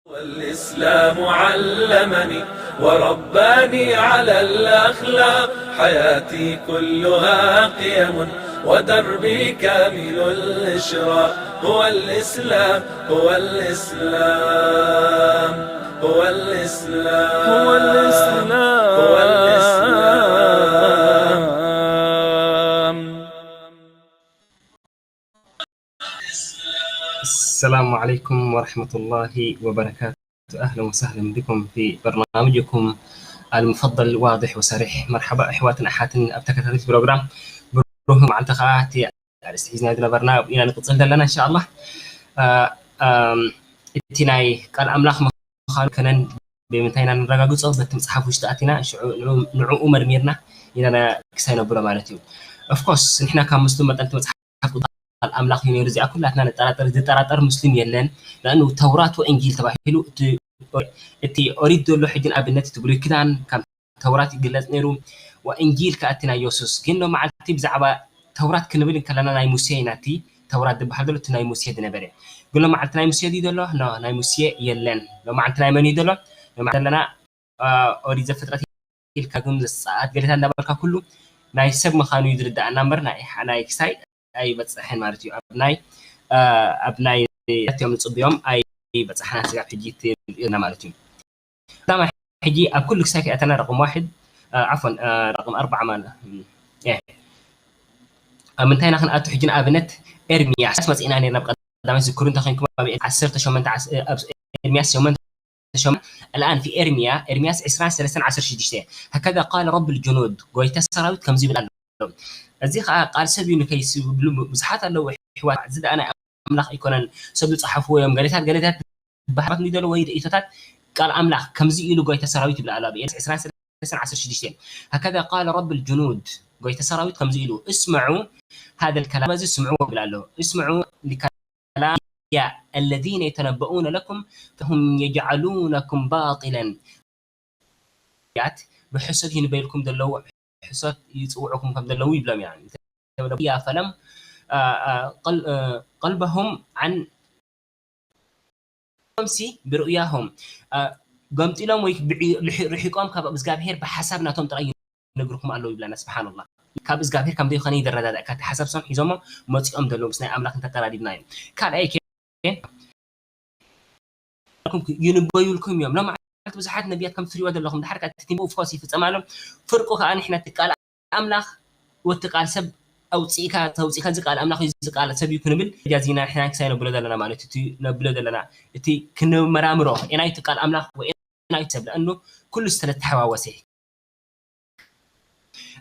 والإسلام علمني ورباني على الأخلاق، حياتي كلها قيم ودربي كامل الإشراق. هو الإسلام، هو الإسلام، هو الإسلام، هو الإسلام. السلام عليكم ورحمة الله وبركاته. أهلا وسهلا بكم في برنامجكم المفضل واضح وصريح. مرحبا أحواتنا أحاتنا ኣብ ተከታተልቲ ፕሮግራም ብሩህ መዓልቲ ከኣ እቲ ኣርእስቲ ሒዝና ዝነበርና ኢና ንቅጽል ዘለና እንሻኣላህ። እ፣ እም፣ እቲ ናይ ቃል ኣምላኽ ምዃኑ ከነን ብምንታይ ኢና ነረጋግጾ? በቲ መጽሓፍ ውሽጢ ኣቲና ሽዑ ንዑ-፣ ንዕኡ መርሚርና ኢና ክሳይ ነብሎ ማለት እዩ። ኦፍኮርስ ንሕና ካብ ሙስሊም መጠን እቲ መጽሓፍ ቃል ኣምላኽ እዩ ነይሩ። እዚኣ ኩላትና ንጠራጠር፣ ዝጠራጠር ሙስሊም የለን። ንኣኑ ተውራት ወእንጂል ተባሂሉ እቲ፣ እቲ ኦሪት ዘሎ ሕጂ ንኣብነት እቲ ብሉይ ኪዳን ካብ ተውራት ይግለጽ ነይሩ። ወእንጂል ከኣ እቲ ናይ የሱስ። ግን ሎመዓልቲ ብዛዕባ ተውራት ክንብል እንከለና ናይ ሙሴ ኢና እቲ ተውራት ዝበሃል ዘሎ እቲ ናይ ሙሴ ዝነበረ። ግን ሎመዓልቲ ናይ ሙሴ ድዩ ዘሎ? ኖ፣ ናይ ሙሴ የለን። ሎመዓልቲ ናይ መን እዩ ዘሎ? ሎመዓልቲ ዘለና ኦሪት ዘፍጥረት ኢልካ ግን ዘሰዓት ገሌታት እንዳበልካ ኩሉ ናይ ሰብ ምዃኑ እዩ ዝርዳኣና እምበር ናይ ናይ ክሳይ ኣይበፅሕን ማለት እዩ። ኣብ ናይ ኣብ ናይ እቲኦም ንፅብዮም ኣይበፅሕና ስጋብ ሕጂ ትርእዩና ማለት እዩ። ቀዳማይ ሕጂ ኣብ ኩሉ ክሳይ ከኣተና ረቕም ዋሕድ ዓፎን ረቕም ኣርባዓ ማለት ኣብ ምንታይና ክንኣቱ ሕጂ ንኣብነት ኤርሚያስ መፂእና ነርና ብቀዳማይ ዝክሩ እንተኮይንኩም ኣብ ዓሰርተ ሸሞንተ ኣብ ኤርሚያስ ሸሞንተ الآن في إرميا، إرمياس عشرين ثلاثة عشر شدشتة. هكذا قال رب الجنود، ጎይታ ሰራዊት ከምዚ ይብል ኣሎ። እዚ ኸዓ ቃል ሰብ እዩ ንከይስብሉ ብዙሓት ኣለዉ ኣሕዋት፣ እዚ ደኣ ናይ ኣምላኽ ኣይኮነን፣ ሰብ ዝጸሓፍዎ እዮም፣ ገሌታት ገሌታት ዝበሃል ንደሎ ወይ ርእይቶታት ቃል ኣምላኽ ከምዚ ኢሉ ጎይታ ሰራዊት ይብል ኣሎ ኣብ ኤርምያስ ዕስራን ሰለስተን ዓሰርተ ሽዱሽተ። هكذا قال رب الجنود፣ ጎይታ ሰራዊት ከምዚ ኢሉ፣ اسمعوا هذا الكلام፣ እዚ ስምዕዎ ይብል ኣሎ። اسمعوا لكلام الذين يتنبؤون لكم فهم يجعلونكم باطلا። ነቢያት ብሕሶት ይንበዩልኩም ዘለዉ፣ ሕሶት ይጽውዑኩም ከም ዘለዉ ይብሎም እዮም። يا فلم قلبهم عن ሲ ብርእያሆም ገምጢሎም ወይ ርሒቆም ካብ እግዚኣብሄር ብሓሳብ ናቶም ጥራይ ይነግርኩም ኣለዉ ይብለና። ስብሓንላ፣ ካብ እግዚኣብሄር ከም ዘይኮነ ይደረዳዳእካ። እቲ ሓሳብ ሶም ሒዞሞ መፂኦም ዘለዉ ምስ ናይ ኣምላኽ እንተቀራሪብና እዮም። ካልኣይ ይንበዩልኩም እዮም። ሎመዓልቲ ብዙሓት ነቢያት ከም ትሪእዎ ዘለኹም ድሓር እቲ ትንቢት ኦፍኮርስ ይፍጸም ኣሎ። ፍርቁ ከኣ ንሕና እቲ ቃል ኣምላኽ ወቲ ቃል ሰብ ኣውፂእካ ተውፂእካ እዚ ቃል ኣምላኽ እዩ፣ እዚ ቃል ሰብ እዩ ክንብል ጃዚና ንሕና ክሳይ ነብሎ ዘለና ማለት እቲ ነብሎ ዘለና እቲ ክንመራምሮ ኤናይቲ ቃል ኣምላኽ ወይ ኤናይቲ ሰብ ለእኑ ኩሉ ስለተሓዋወሰ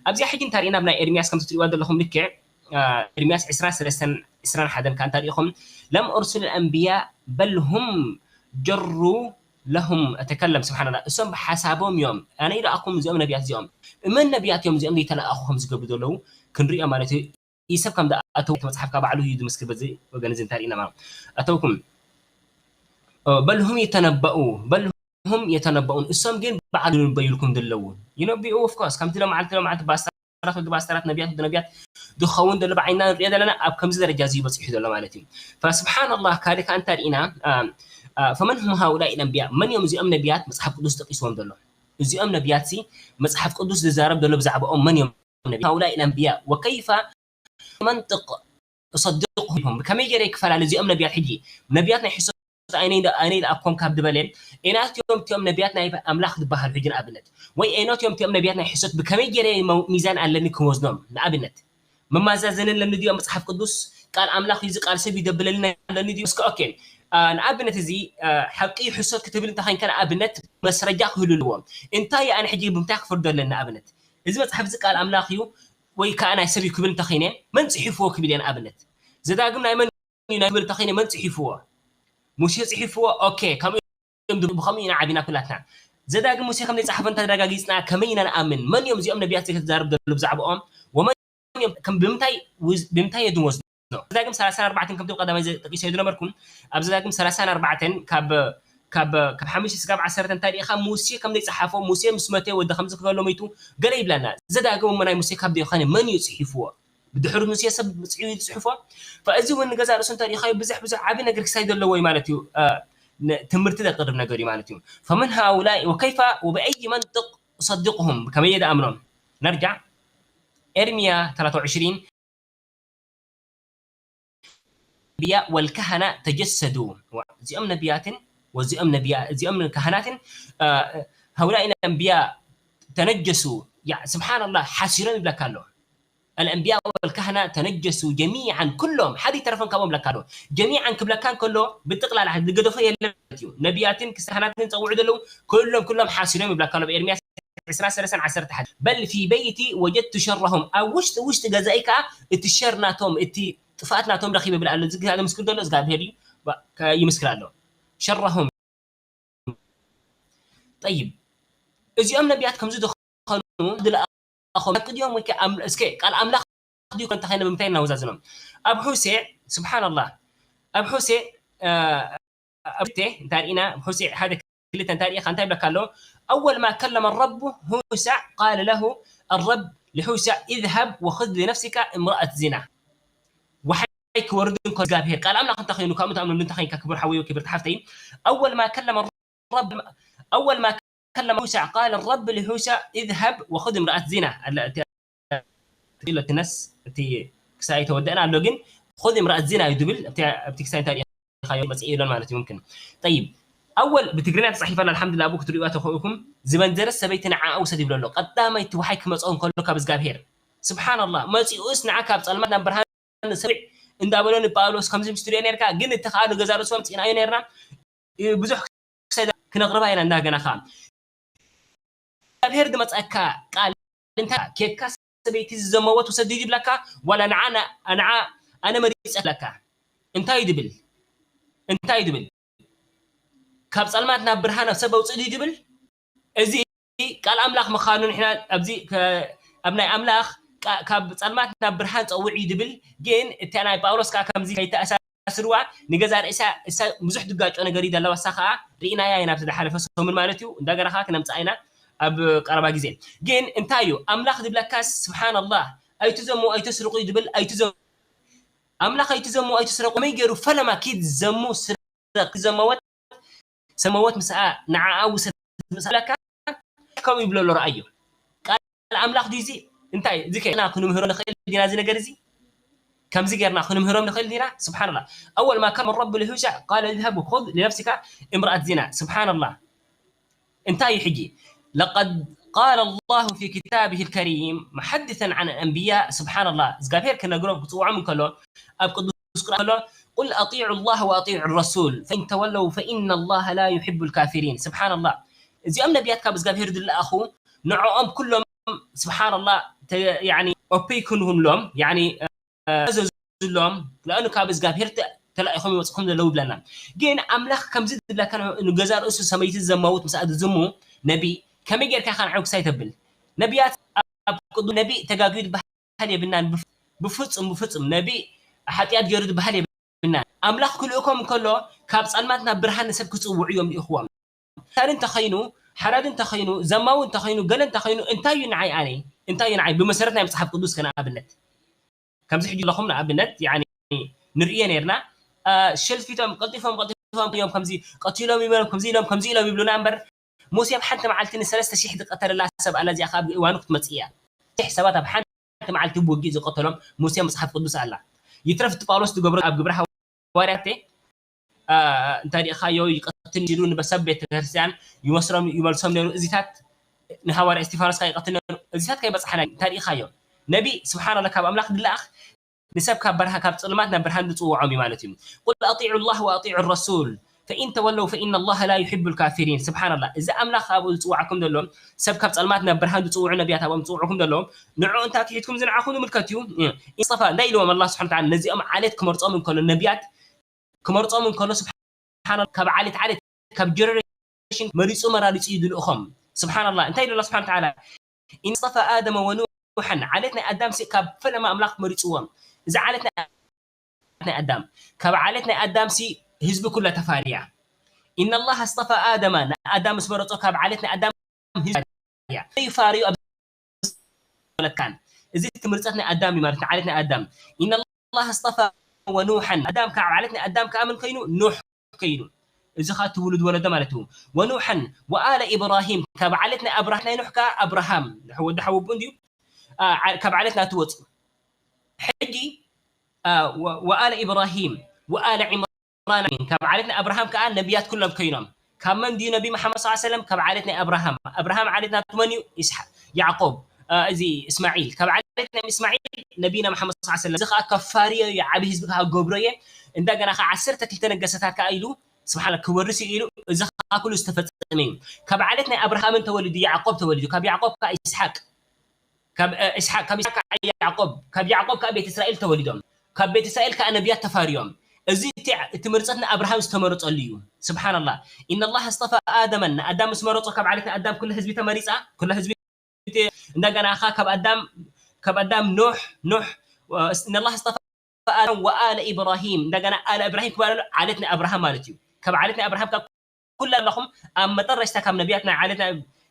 ኣብዚኣ ሕጂ እንተ ርኢና ኣብ ናይ ኤርምያስ ከምቲ ትሪእዋ ዘለኹም ልክዕ ኤርምያስ ዕስራን ሰለስተን ዕስራን ሓደን ከዓ እንተ ርኢኹም ለም ኡርሱል ኣንብያ በል ሁም ጀሩ ለሁም ተከለም ስብሓንላ እሶም ብሓሳቦም እዮም ኣነ ይለኣኹም እዚኦም ነቢያት እዚኦም እመን ነቢያት እዮም እዚኦም ዘይተለኣኹ ከም ዝገብሩ ዘለዉ ክንሪኦ ማለት እዩ። ይህ ሰብ ከም ዝኣተው መጽሓፍ ካብ ባዕሉ እዩ ዝምስክር በዚ ወገን እዚ እንታይ ርኢና ማለት ኣተውኩም በል ሁም የተነበኡ በል ሁም የተነበኡን እሶም ግን ባዕሉ ይንበዩልኩም ዘለዉ ይነብኡ ኦፍኮርስ ከምቲ ሎመዓልቲ ሎመዓልቲ ባስተራት ወዲ ባስተራት ነቢያት ወዲ ነቢያት ዝኸውን ዘሎ ብዓይንና ንሪኦ ዘለና ኣብ ከምዚ ደረጃ እዚ በፂሑ ዘሎ ማለት እዩ ፈስብሓን ኣላህ ካሊእ ከዓ እንታይ ርኢና ፈመን ሁም ሃኡላኢ ለንቢያ መን እዮም እዚኦም ነቢያት መፅሓፍ ቅዱስ ጠቂስዎም ዘሎ እዚኦም ነቢያት ሲ መፅሓፍ ቅዱስ ዝዛረብ ዘሎ ብዛዕባኦም መን እዮም ሃኡላኢ ለንቢያ ወከይፈ መንጥቅ እሰድቅሁም ብከመይ ገይረ ይክፈላለ እዚኦም ነቢያት ሕጂ ነቢያት ናይ ሕሶት ኣይነ ይልኣኮም ካብ ዝበለ ኤናት እዮም እቲኦም ነቢያት ናይ ኣምላኽ ዝበሃሉ ሕጂ ንኣብነት ወይ ኤኖት እዮም እቲኦም ነቢያት ናይ ሕሶት ብከመይ ገይረ ሚዛን ኣለኒ ክወዝኖም ንኣብነት መማዛዘኒ ኣለኒ ድዮ መፅሓፍ ቅዱስ ቃል ኣምላኽ እዩ ቃል ሰብ ይደብለልና ኣለኒ ድዮ እስከ ኦኬ ንኣብነት እዚ ሓቂ ሕሶት ክትብል እንተኸይንከ ንኣብነት መስረጃ ክህሉ ኣለዎ እንታይ ኣነ ሕጂ ብምንታይ ክፈርዶ ኣለኒ ንኣብነት እዚ መፅሓፍ እዚ ቃል ኣምላኽ እዩ ወይ ከዓ ናይ ሰብ እዩ ክብል እንተኸይነ መን ፅሒፍዎ ክብል እየ ንኣብነት ዘዳግም ናይ መን እዩ ናይ ክብል እንተኾይነ መን ጽሒፍዎ? ሙሴ ጽሒፍዎ። ኦኬ፣ ከምኡ እዮም ድሮ፣ ብኸምኡ ኢና ዓቢና ኩላትና። ዘዳግም ሙሴ ከም ዘይጸሓፎ እንተረጋጊጽና ከመይ ኢና ንኣምን? መን እዮም እዚኦም ነቢያት ዘይክትዛረብ ዘሎ ብዛዕባኦም? ወመን እዮም ከም ብምንታይ ውዝ-፣ ብምንታይ እዮም ዝወስዶ? ዘዳግም ሰላሳን ኣርባዕተን ከምቲ ቀዳማይ ዘ-፣ ጠቂሰዮ ዝነበርኩ፣ ኣብ ዘዳግም ሰላሳን ኣርባዕተን ካብ፣ ካብ፣ ካብ ሓሙሽተ ስጋብ ዓሰርተ እንታይ ርኢኻ? ሙሴ ከም ዘይጸሓፎ፣ ሙሴ ምስ መተ ወዲ ከምዚ ክበሎ መይቱ ገለ ይብለና። ዘዳግም እሞ ናይ ሙሴ ካብ ዘይኾነ መን እዩ ጽሒፍዎ? ብድሕሩ ሙሴ ሰብ ጽሒፉ ጽሑፎ። ፈእዚ እውን ንገዛ ርእሱ እንተሪኢኻዮ ብዙሕ ብዙሕ ዓቢ ነገር ክሳይ ዘለዎ እዩ ማለት እዩ። እ፣ ን-፣ ትምህርቲ ዘቅርብ ነገር እዩ ማለት እዩ። فمن هؤلاء وكيف وبأي منطق أصدقهم؟ ከመይ እየ ዝኣምኖም? ነርጃዕ ኤርምያ ثلاثة وعشرين الأنبياء والكهنة تجسدوا። እዚኦም ነቢያትን ወዚኦም ነቢያ-፣ እዚኦም ካህናትን፣ እ፣ هؤلاء الأنبياء تنجسوا። ያ፣ ስብሓንላህ፣ ሓሲሮም ይብለካ ኣሎ። الأنبياء والكهنة تنجسوا جميعا، ኩሎም፣ ሓደ ይተረፈን ካብኦም ይብለካ ኣሎ። جميعا ክብለካ እንከሎ ብጥቕላላ ዝገደፎ የለን ማለት እዩ። ነቢያትን ካህናትን ጸውዑ ዘለዉ ኩሎም፣ ኩሎም ሓሲሮም ይብለካ ኣሎ። ብኤርምያስ ዕስራን ሰለስተን ዓሰርተ ሓደ، بل في بيتي وجدت شرهم። ኣብ ውሽጢ፣ ውሽጢ ገዛይ ከኣ እቲ ሸር ናቶም፣ እቲ ጥፍኣት ናቶም ረኺበ ይብል ኣሎ። እዚ ግና ዘምስክር ዘሎ እግዚኣብሄር እዩ፣ ባ-፣ ከ-፣ ይምስክር ኣሎ። شرهم። ጠይብ፣ እዚኦም ነቢያት ከምዚ ዝኾኑ ዝለኣኾም፣ መላእክቲ ድዮም ወይ ከ-፣ ኣም-፣ እስከ ቃል ኣምላኽ ድዩ? እንተ ኸይነ ብምንታይ እናወዛዝኖም? ኣብ ሆሴዕ፣ ስብሓንላህ፣ ኣብ ሆሴዕ፣ እ፣ ኣብ ሆሴዕ እንታይ ርኢና? ኣብ ሆሴዕ ሓደ ክልተ እንታይ ርኢኻ? እንታይ ይብለካ ኣሎ? أول ما كلم الرب هوشع قال له الرب لهوشع: اذهب وخذ لنفسك امرأة زنا. ወሓይ ክወርድ እንከሎ እግዚኣብሄር ቃል ኣምላኽ እንታይ ኮይኑ፣ ካብኡ ትኣምነሉ እንታይ ኮይንካ ክቡር ሓወይ ወይ ክብርቲ ሓፍተይ? أول ما كلم الرب، أول ما كلم هوشع قال الرب لهوشع: اذهب وخذ امرأة زنا። ኣለ-፣ እቲ፣ እቲ ነስ፣ እቲ ክሳይ ተወደእና ኣሎ፣ ግን خذ امرأة زنا እዩ ድብል፣ ኣብቲ፣ ኣብቲ ክሳይ እንታይ ርኢኻዮ መጽእ ኢሎን ማለት እዩ፣ ሙምክን። ጠይብ፣ ኣወል ብትግርኛ ተጻሒፋ ኣላ፣ ኣልሓምዱሊላህ፣ ኣብኡ ክትርእዩዋ ተኽእልኩም። ዝመንዘረት ሰበይቲ ንዓኣ ውሰድ ይብሎ ኣሎ። ቀዳማይ እቲ ወሓይ ክመጽኦ እንከሎ ካብ እግዚኣብሄር፣ ስብሓንላህ፣ መጺኡስ ንዓ ካብ ጸልማት ናብ ብርሃን ሰብዕ እንዳበሎ ንጳውሎስ ከምዚ ምስ ትሪኦ ነርካ፣ ግን እቲ ከኣ ንገዛ ርእሱ ኣምጺእናዮ ነርና። እ፣ ብዙሕ ክሳይ ክነቕርባ ኢና እንዳገና ከኣ። እግዚኣብሄር ዝመጸካ ቃል እንታይ? ኬድካ ሰበይቲ ዝዘመወት ውሰድ ይብለካ፣ ዋላ ንዓ፣ ንዓ ኣነ መሪጸ ይብለካ? እንታይ ድብል? እንታይ ድብል? ካብ ጸልማት ናብ ብርሃን ሰብ ኣውጽእ ድብል? እዚ ቃል ኣምላኽ ምዃኑ ንሕና ኣብዚ ከ-፣ ኣብ ናይ ኣምላኽ ቃ-፣ ካብ ጸልማት ናብ ብርሃን ጸውዕ እዩ ድብል። ግን እታ ናይ ጳውሎስ ከኣ ከምዚ ከይተኣሳስርዋ፣ ንገዛ ርእሳ እሳ ብዙሕ ድጋጮ ነገር እዩ ዘለዋ። እሳ ከኣ ርኢናያ ኢና ኣብዚ ዝሓለፈ ሰሙን ማለት እዩ። እንዳገና ከኣ ክነምጽኣ ኢና ኣብ ቀረባ ግዜ። ግን እንታይ እዩ ኣምላኽ ዝብለካስ፣ ስብሓንላህ፣ ኣይትዘሙ፣ ኣይተስርቑ እዩ ድብል። ኣይትዘሙ፣ ኣምላኽ ኣይትዘሙ፣ ኣይትስረቁ። ከመይ ገይሩ ፈለማ ኪድ ዘሙ ስረቅ ዘመወት፣ ዘመወት ምስኣ ንዓኣ ውሰድ ምስኣለካ ከምኡ ይብሎ ኣሎ። ረኣዮ። ቃል ኣምላኽ ድዩ እዚ? እንታይ እዚ ከ-፣ ና ክንምህሮ ንኽእል ዲና እዚ ነገር እዚ? ከምዚ ጌርና ክንምህሮም ንኽእል ዲና? ስብሓንላህ። أول ما كلم الرب لهوشع قال: اذهب وخذ لنفسك امرأة زنا። ስብሓንላህ። እንታይ እዩ ሕጂ? لقد قال الله في كتابه الكريم محدثا عن الأنبياء، ስብሓንላህ፣ እግዚኣብሄር ክነግሮም ክጽውዖም እንከሎ ኣብ ቅዱስ ቁርኣን ከሎ: قل أطيعوا الله وأطيعوا الرسول فإن تولوا فإن الله لا يحب الكافرين። ስብሓንላህ፣ እዚኦም ነቢያት ካብ እግዚኣብሄር ዝለኣኹ ንዕኦም ኩሎም ስብሓንላህ ተ-፣ ያኒ ኦፔ ይኩንሁሎም፣ ያኒ ተዘዙሎም፣ ለኣኑ ካብ እግዚኣብሄር ተ-፣ ተላኢኾም ይመጽኹም ዘለዉ ይብለና። ግን ኣምላኽ ከምዚ ዝብለካ ን-፣ ንገዛ ርእሱ ሰመይቲ ዘማውት ምስ ኣዝሙ ነቢ ከመይ ጌርካ ኢኻ ንዓይ ክሳይ ተብል? ነቢያት ኣብ ቅዱ-፣ ነቢ ተጋግዩ ዝበሃል የብልናን። ብፍ-፣ ብፍጹም፣ ብፍጹም ነቢ ሓጢኣት ገይሩ ዝበሃል የብልናን። ኣምላኽ ክልእኮም እንከሎ ካብ ጸልማት ናብ ብርሃን ንሰብ ክጽውዑ እዮም ልኢኽዎም። ሓራድ እንተኸይኑ፣ ሓራድ እንተኸይኑ፣ ዘማዊ እንተኸይኑ፣ ገለ እንተኸይኑ፣ እንታይ እዩ ንዓይ ኣነ? እንታይ እዩ ንዓይ? ብመሰረት ናይ መጽሓፍ ቅዱስ ከ ንኣብነት ከምዚ ሕጂ ኣለኹም ንኣብነት፣ ያኒ፣ ንርእዮ ነርና፣ አ፣ ሸልፊቶም፣ ቀልጢፎም፣ ቀልጢፎም እዮም ከምዚ ቀቲሎም ይበሎም፣ ከምዚ ኢሎም፣ ከምዚ ኢሎም ይብሉና እምበር፣ ሙሴ ኣብ ሓንቲ መዓልቲ ንሰለስተ ሽሕ ዝቀተለላ ሰብ ኣላ፣ እዚኣ ከኣ ኣብ እዋኑ ክትመጽእ እያ። ሽሕ ሰባት ኣብ ሓንቲ መዓልቲ ብውግእ ዝቀተሎም ሙሴ መጽሓፍ ቅዱስ ኣላ። ይትረፍ እቲ ጳውሎስ ዝገብሮ ኣብ ግብረ ሃዋርያት፣ አ፣ እንታይ ርኢኻዮ? ይቀትል ኢሉ ንበሰብ ቤተ ክርስቲያን ይወስሮም፣ ይመልሶም ነይሩ። እዚታት ንሃዋርያ እስጢፋኖስ ከኣ ይቀትል ነይሩ። እዚታት ከይበጽሓና እንታይ ርኢኻዮ? ነቢ ስብሓንላህ ካብ ኣምላኽ ዝለኣኽ ንሰብ ካብ በርሃ-፣ ካብ ጸልማት ናብ ብርሃን ዝጽውዖም እዩ ማለት እዩ። قل أطيعوا الله وأطيعوا الرسول فإن تولوا فإن الله لا يحب الكافرين። ስብሓንላህ፣ እዚ ኣምላኽ ኣብኡ ዝጽውዓኩም ዘሎ፣ ሰብ ካብ ጸልማት ናብ ብርሃን ዝጽውዑ ነቢያት ኣብኦም ዝጽውዑኩም ዘለዉ፣ ንዕኡ እንታይ ክሒድኩም ዝንዓኹም ንምልከት እዩ። ኢስጠፋ እንታይ ኢልዎም ኣላህ ስብሓን ወተዓላ? ነዚኦም ዓሌት ክመርጾም እንከሎ፣ ነቢያት ክመርጾም እንከሎ ስብሓን ካብ ዓሌት ዓሌት ካብ ጀነሬሽን መሪጹ መራሪጹ እዩ ዝልእኾም። ስብሓንላ እንታይ ኢሉ ስብሓን ተዓላ ኢን ስጠፋ ኣደመ ወኑሐን ዓሌት ናይ ኣዳም ሲ ካብ ፈለማ ኣምላኽ መሪጽዎም። እዚ ዓሌት ናይ ናይ ኣዳም ካብ ዓሌት ናይ ኣዳም ሲ ህዝቢ ኩላ ተፋርያ። ኢነላህ ኣስጠፋ ኣደማ ንኣዳም ምስ መረጾ ካብ ዓሌት ናይ ኣዳም ህዝቢ ተፋርያ። ይፋርዩ ኣብ ዘለካን እዚ ትምርጸት ናይ ኣዳም እዩ ማለት ዓሌት ናይ ኣዳም ኢነላህ ኣስጠፋ ወኑሐን ኣዳም ካብ ዓሌት ናይ ኣዳም ከኣ መን ኮይኑ ኑሕ ከይኑ እዚ ከኣ ትውሉድ ወለዶ ማለት እዩ። ወኑሐን ወኣለ ኢብራሂም ካብ ዓሌት ናይ ኣብራህ ናይ ኑሕ ከኣ ኣብርሃም ወዲ ሓወቡ እንድዩ። ካብ ዓሌት ናቱ ወፁ። ሕጂ ወኣለ ኢብራሂም ወኣለ ዕምራን ካብ ዓሌት ናይ ኣብርሃም ከኣ ነቢያት ኩሎም ኮይኖም። ካብ መን ድዩ ነቢ መሓመድ ሰለላሁ ዐለይሂ ወሰለም? ካብ ዓሌት ናይ ኣብርሃም። ኣብርሃም ዓሌት ናቱ መን እዩ? ኢስሓቅ፣ ያዕቆብ፣ እዚ እስማዒል። ካብ ዓሌት ናይ እስማዒል ነቢና መሓመድ ሰለላሁ ዐለይሂ ወሰለም። እዚ ከኣ ከፋርዮ እየ፣ ዓቢ ህዝቢ ከኣ ገብሮ እየ። እንደገና ከኣ ዓሰርተ ክልተ ነገሰታት ከኣ ኢሉ ስብሓን ክወርስ እዩ ኢሉ። እዚ ከኣ ኩሉ ዝተፈጸመ እዩ። ካብ ዓሌት ናይ ኣብርሃምን ተወሊዱ ያዕቆብ ተወሊዱ። ካብ ያዕቆብ ከኣ ኢስሓቅ ካብ ኢስሓቅ ካብ ኢስሓቅ ያዕቆብ ካብ ያዕቆብ ከኣ ቤት እስራኤል ተወሊዶም ካብ ቤት እስራኤል ከኣ ነቢያት ተፋርዮም። እዚ እቲ ምርፀት ንኣብርሃም ዝተመረፀሉ እዩ። ስብሓንላህ ኢነላህ ኣስጠፋ ኣደመን ንኣዳም ምስ መረፆ ካብ ዓሌት ንኣዳም ኩሉ ህዝቢ ተመሪፃ ኩሉ ህዝቢ እንደገና ከ ካብ ኣዳም ካብ ኣዳም ኖሕ ኖሕ ኢነላህ ኣስጠፋ ኣደም ወኣለ ኢብራሂም እንደገና ኣለ እብራሂም ክበሃል ዓሌት ናይ ኣብርሃም ማለት እዩ። ካብ ዓሌት ናይ ኣብርሃም ካብ ኩላ ኣለኹም ኣብ መጠረሽታ ካብ ነቢያት ናይ ዓሌት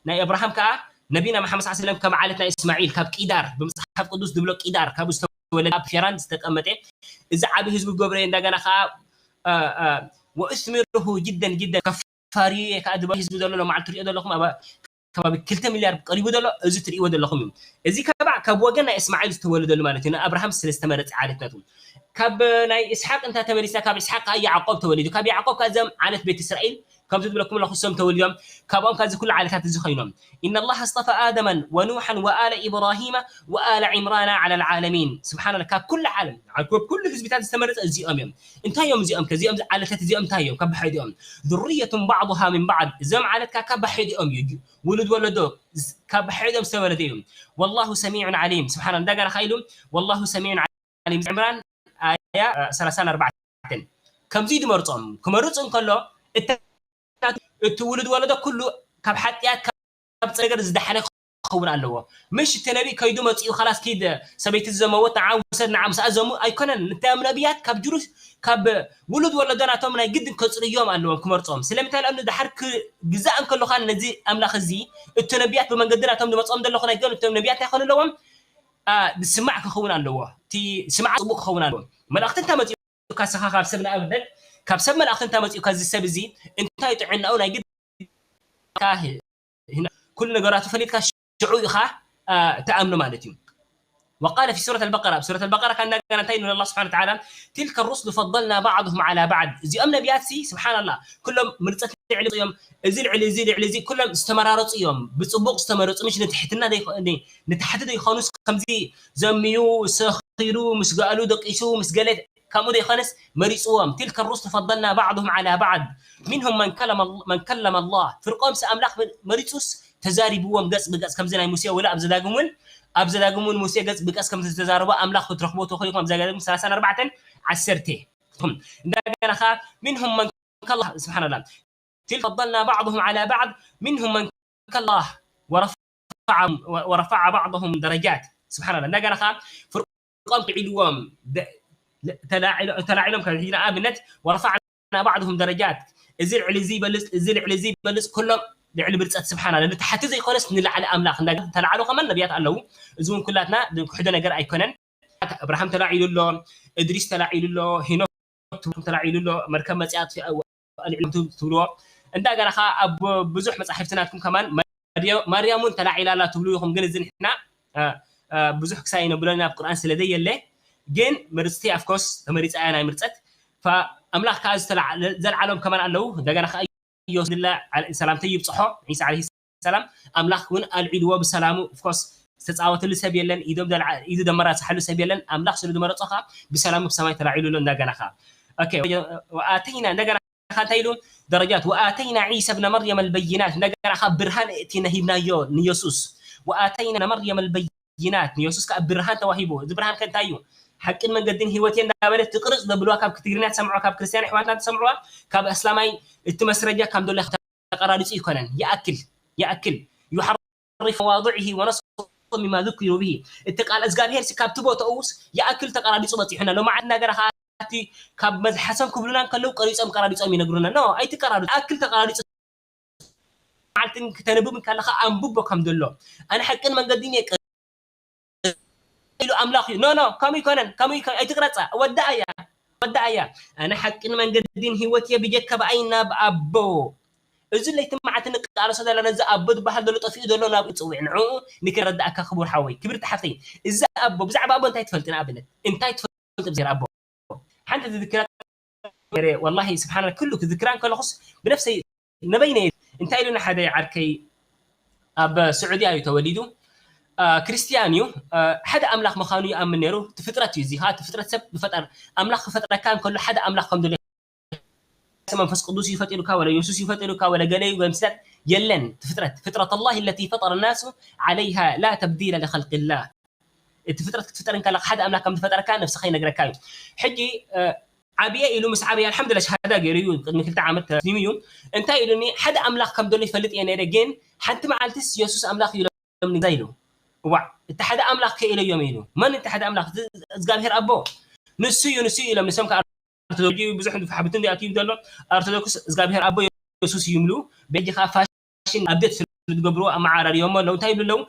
ናይ ኣብርሃም ከዓ ነቢና መሓመድ ሰለላሁ ዐለይሂ ወሰለም ከም ዓሌት ናይ እስማዒል ካብ ቂዳር ብመፅሓፍ ቅዱስ ዝብሎ ቂዳር ካብኡ ዝተወለደ ኣብ ፌራን ዝተቀመጠ እዚ ዓቢ ህዝቢ ገብረ እንደገና ከዓ ወእስሚርሁ ጅደን ጅደን ከፋርየ ከዓ ዝበሎ ህዝቢ ዘሎ ሎማዓልቲ ትሪኦ ዘለኹም ከባቢ ክልተ ሚልያርድ ቀሪቡ ዘሎ እዚ ትሪእዎ ዘለኹም እዩ። እዚ ከባ ካብ ወገን ናይ እስማዒል ዝተወለደሉ ማለት እዩ። ንኣብርሃም ስለ ዝተመረፀ ዓሌትነቱ ካብ ናይ እስሓቅ እንተ ተመሊስና ካብ እስሓቅ ከዓ ያዕቆብ ተወሊዱ ካብ ያዕቆብ ከዓ እዞም ዓሌት ቤት እስራኤል ከምቲ ዝብለኩም ኣለኹ እሶም ተወሊዶም ካብኦም ካብዚ ኩሉ ዓሌታት እዚ ኮይኖም ኢነላህ ኣስጠፋ ኣደመን ወኑሐን ወኣለ ኢብራሂመ ወኣለ ዕምራና ዓላ ልዓለሚን ስብሓን ካብ ኩሉ ዓለም ካብ ኩሉ ህዝብታት ዝተመረፀ እዚኦም እዮም እንታይ እዮም እዚኦም ከዚኦም ዓሌታት እዚኦም እንታይ እዮም ካብ ብሓይዲኦም ذرية بعضها من بعض እዞም ዓሌት ካብ ብሓይዲኦም እዩ ውሉድ ወለዶ ካብ ብሓይዶም ዝተወለደ እዩ ወላሁ ሰሚዑን ዓሊም ስብሓን እንደገና ከ ኢሉ ወላሁ ሰሚዑን ዓሊም ዕምራን ኣያ ሰላሳን ኣርባዕተን ከምዚ ድመርፆም ክመርፅ እንከሎ እቲ ውሉድ ወለዶ ኩሉ ካብ ሓጢኣት ካብ ነገር ዝደሓነ ክኸውን ኣለዎ ምሽ እቲ ነቢ ከይዱ መፂኡ ካላስ ኪድ ሰበይቲ ዘመወት ንዓ ውሰድ ንዓ ምስኣ ዘሙ ኣይኮነን እቶም ነቢያት ካብ ጅሩስ ካብ ውሉድ ወለዶ ናቶም ናይ ግድን ከፅርዮም ኣለዎም ክመርፆም ስለምንታይ ለኣኑ ድሓር ግዛእ እንከሎካ ነዚ ኣምላኽ እዚ እቲ ነቢያት ብመንገዲ ናቶም ዝመፅኦም ዘለኹ ናይ ገን እቶም ነቢያት እንታይ ክኾኑ ኣለዎም ዝስማዕ ክኸውን ኣለዎ እቲ ስማዕ ፅቡቅ ክኸውን ኣለዎ መልእክቲ እንታይ መፂኡ ካብ ሰብ ንኣብነት ካብ ሰብ መልእክቲ እንታይ መፂኡ ካብ እዚ ሰብ እዚ እንታይ ጥዕናኡ ናይ ግድ ኩሉ ነገራቱ ፈሊጥካ ሽዑ ኢኻ ትኣምኖ ማለት እዩ وقال في سورة البقرة سورة البقرة كان كان تاين الله سبحانه وتعالى تلك الرسل فضلنا بعضهم على بعض እዚኦም ነቢያት ሲ ስብሓን ኣላ ኩሎም ምርፀት ልዕሊ እዮም እዚ ልዕሊ እዚ ልዕሊ እዚ ኩሎም ዝተመራረፁ እዮም ብፅቡቅ ዝተመረፁ ምሽ ንትሕትና ንታሕቲ ዘይኮኑስ ከምዚ ዘምዩ ሰኺሩ ምስ ጋእሉ ደቂሱ ምስ ገለ ከምኡ ዘይኮነስ መሪፅዎም تلك الرسل فضلنا بعضهم على بعض منهم من كلم من كلم الله ፍርቆምሲ ኣምላኽ መሪፁስ ተዛሪብዎም ገፅ ብገፅ ከምዚ ናይ ሙሴ ወላ ኣብ ዘዳግም እውን ኣብ ዘዳግም እውን ሙሴ ገፅ ብገፅ ከም ዝተዛረቦ ኣምላኽ ክትረኽቦ ተኽኢልኩም ኣብ ዘዳግም ሰላሳን ኣርባዕተን ዓሰርተ እንደገና ከዓ منهم من كلم الله سبحان الله تلك فضلنا بعضهم على بعض منهم من كلم الله ورفع ورفع بعضهم درجات سبحان الله እንደገና ከዓ ፍርቆም ትዒልዎም ተላዒሎም ካብ ንኣብነት ورفعنا بعضهم درجات እዚ ልዕሊ እዚ ይበልፅ እዚ ልዕሊ እዚ ይበልፅ ኩሎም ልዕሊ ብልፀት ስብሓን ኣላ ንታሕቲ ዘይኮነስ ንላዕሊ ኣምላኽ ተላዕሉ ከማን ነቢያት ኣለዉ እዚ እውን ኩላትና ክሕዶ ነገር ኣይኮነን እብራሃም ተላዒሉ ኣሎ እድሪስ ተላዒሉ ኣሎ ሄኖክ ተላዒሉ ኣሎ መርከብ መፅያ ኣልዕሎም ትብልዎ እንደገና ከዓ ኣብ ብዙሕ መፃሕፍቲ ናትኩም ከማን ማርያም እውን ተላዒላ ኣላ ትብሉ ኢኹም ግን እዚ ንሕና ብዙሕ ክሳይ ነብሎ ናብ ቁርኣን ስለ ዘየለ ግን ምርፅቲ ኣፍኮርስ ተመሪፃ እያ ናይ ምርፀት ኣምላኽ ከዓ ዘልዓሎም ከማን ኣለዉ እንደገና ከዓ ኢየሱስ ድላ ሰላምተ ይብፅሖ ዒሳ ዓለይሂ ሰላም ኣምላኽ እውን ኣልዒልዎ ብሰላሙ ኦፍኮርስ ዝተፃወትሉ ሰብ የለን ኢዱ ደመራፅሓሉ ሰብ የለን ኣምላኽ ስለ ዝመረፆ ከዓ ብሰላሙ ብሰማይ ተላዒሉ ኣሎ እንደገና ከዓ ኣተይና እንደገና እንታይ ኢሉ ደረጃት وآتينا عيسى ابن مريم البينات እንደገና ከዓ ብርሃን እቲና ሂብናዮ ንየሱስ وآتينا ابن مريم البينات ንየሱስ ከዓ ብርሃን ተዋሂቡ እዚ ብርሃን ከ እንታይ እዩ ሓቅን መንገድን ህይወት እየ እንዳበለት ትቅርጽ ዘብልዋ ካብ ትግርኛ ትሰምዕዋ፣ ካብ ክርስትያን ኣሕዋትና ትሰምዕዋ፣ ካብ ኣስላማይ እቲ መስረጃ ከም ዘሎ ተቀራሪጹ ይኮነን። ይኣክል፣ ይኣክል። يحرف مواضعه ونسخ مما ذكروا به። እቲ ቃል እግዚኣብሔር ሲ ካብቲ ቦታኡስ ይኣክል ተቀራሪጹ በጺሑና። ሎማዓት እናገራ ከኣ እቲ ካብ መዝሓሰም ክብሉና እንከለዉ ቀሪጾም ቀራሪጾም ይነግሩና። ኖ፣ ኣይትቀራርጹ። ይኣክል ተቀራሪጹ። መዓልትን ክተንብብ እንከለኻ ኣንብቦ ከም ዘሎ። ኣነ ሓቅን መንገድን እየ ኢሉ ኣምላኽ እዩ። ኖ፣ ኖ፣ ከምኡ ይኮነን፣ ከምኡ ይኮነን። ኣይትቅረጻ። ወዳእያ፣ ወዳእያ። ኣነ ሓቅን መንገድን ህይወት እየ ብጀካ ብኣይ ናብ ኣቦ። እዚ ለይቲ መዓልቲ ንቃለሶ ዘለና፣ እዚ ኣቦ ዝበሃል ዘሎ ጠፊኡ ዘሎ ናብ ጽውዕ ንዕኡ ንክረዳእካ ክቡር ሓወይ፣ ክብርቲ ሓፍተይ። እዚ ኣቦ፣ ብዛዕባ ኣቦ እንታይ ትፈልጢ? ንኣብነት፣ እንታይ ትፈልጢ ብዘይራ ኣቦ? ሓንቲ ዝዝክራ ነይረ፣ ወላሂ ስብሓን፣ ኩሉ ክዝክራ እንከለኹስ ብነፍሰይ ነበይነ። እንታይ ኢሉና ሓደ ዓርከይ ኣብ ስዑድያ እዩ ተወሊዱ። አ፣ ክርስትያን እዩ። አ፣ ሓደ ኣምላኽ ምዃኑ ይኣምን ነይሩ። እቲ ፍጥረት እዩ፣ እዚ ኸዓ እቲ ፍጥረት ሰብ ዝፈጠር፣ ኣምላኽ ክፈጥረካ እንከሎ ሓደ ኣምላኽ ከም ዘሎ፣ መንፈስ ቅዱስ እዩ ፈጢሩካ፣ ወለ የሱስ እዩ ፈጢሩካ፣ ወለ ገለ እዩ፣ ወለ ምስላት የለን። እቲ ፍጥረት፣ ፍጥረት ላህ ለቲ ፈጠረ ናሱ ዓለይሃ ላ ተብዲለ ለኸልቅላህ። እቲ ፍጥረት ክትፍጠር እንከለካ ሓደ ኣምላኽ ከም ዝፈጠረካ ነብስኻ ይነግረካ እዩ። ሕጂ፣ እ፣ ዓብየ ኢሉ ምስ ዓብየ፣ ኣልሓምዱሊላህ፣ ሸሃዳ ገይሩ እዩ። ቅድሚ ክልተ ዓመት ተስሊሙ እዩ። እንታይ ኢሉኒ? ሓደ ኣምላኽ ከም ዘሎ ይፈልጥ እየ ነይረ፣ ግን ሓንቲ መዓልትስ የሱስ ኣምላኽ እዩ ኢሎም ንዛ ኢሉ። እዋዕ፣ እቲ ሓደ ኣምላኽ ከ ኢለዮም ኢሉ። መን እቲ ሓደ ኣምላኽ? እዚ እግዚኣብሔር ኣቦ። ንሱ እዩ፣ ንሱ እዩ ኢሎም። ንሶም ከኣ ኦርቶዶክስ ብዙሕ ንፋሕ ብትን ኣትዩ ዘሎ። ኦርቶዶክስ እግዚኣብሔር ኣቦ የሱስ እዩ ይብሉ። በጂ ከኣ ፋሽን ኣብዴት ስለ ዝገብርዎ ኣመዓራርዮሞ ኣለዉ። እንታይ ይብሉ ኣለዉ?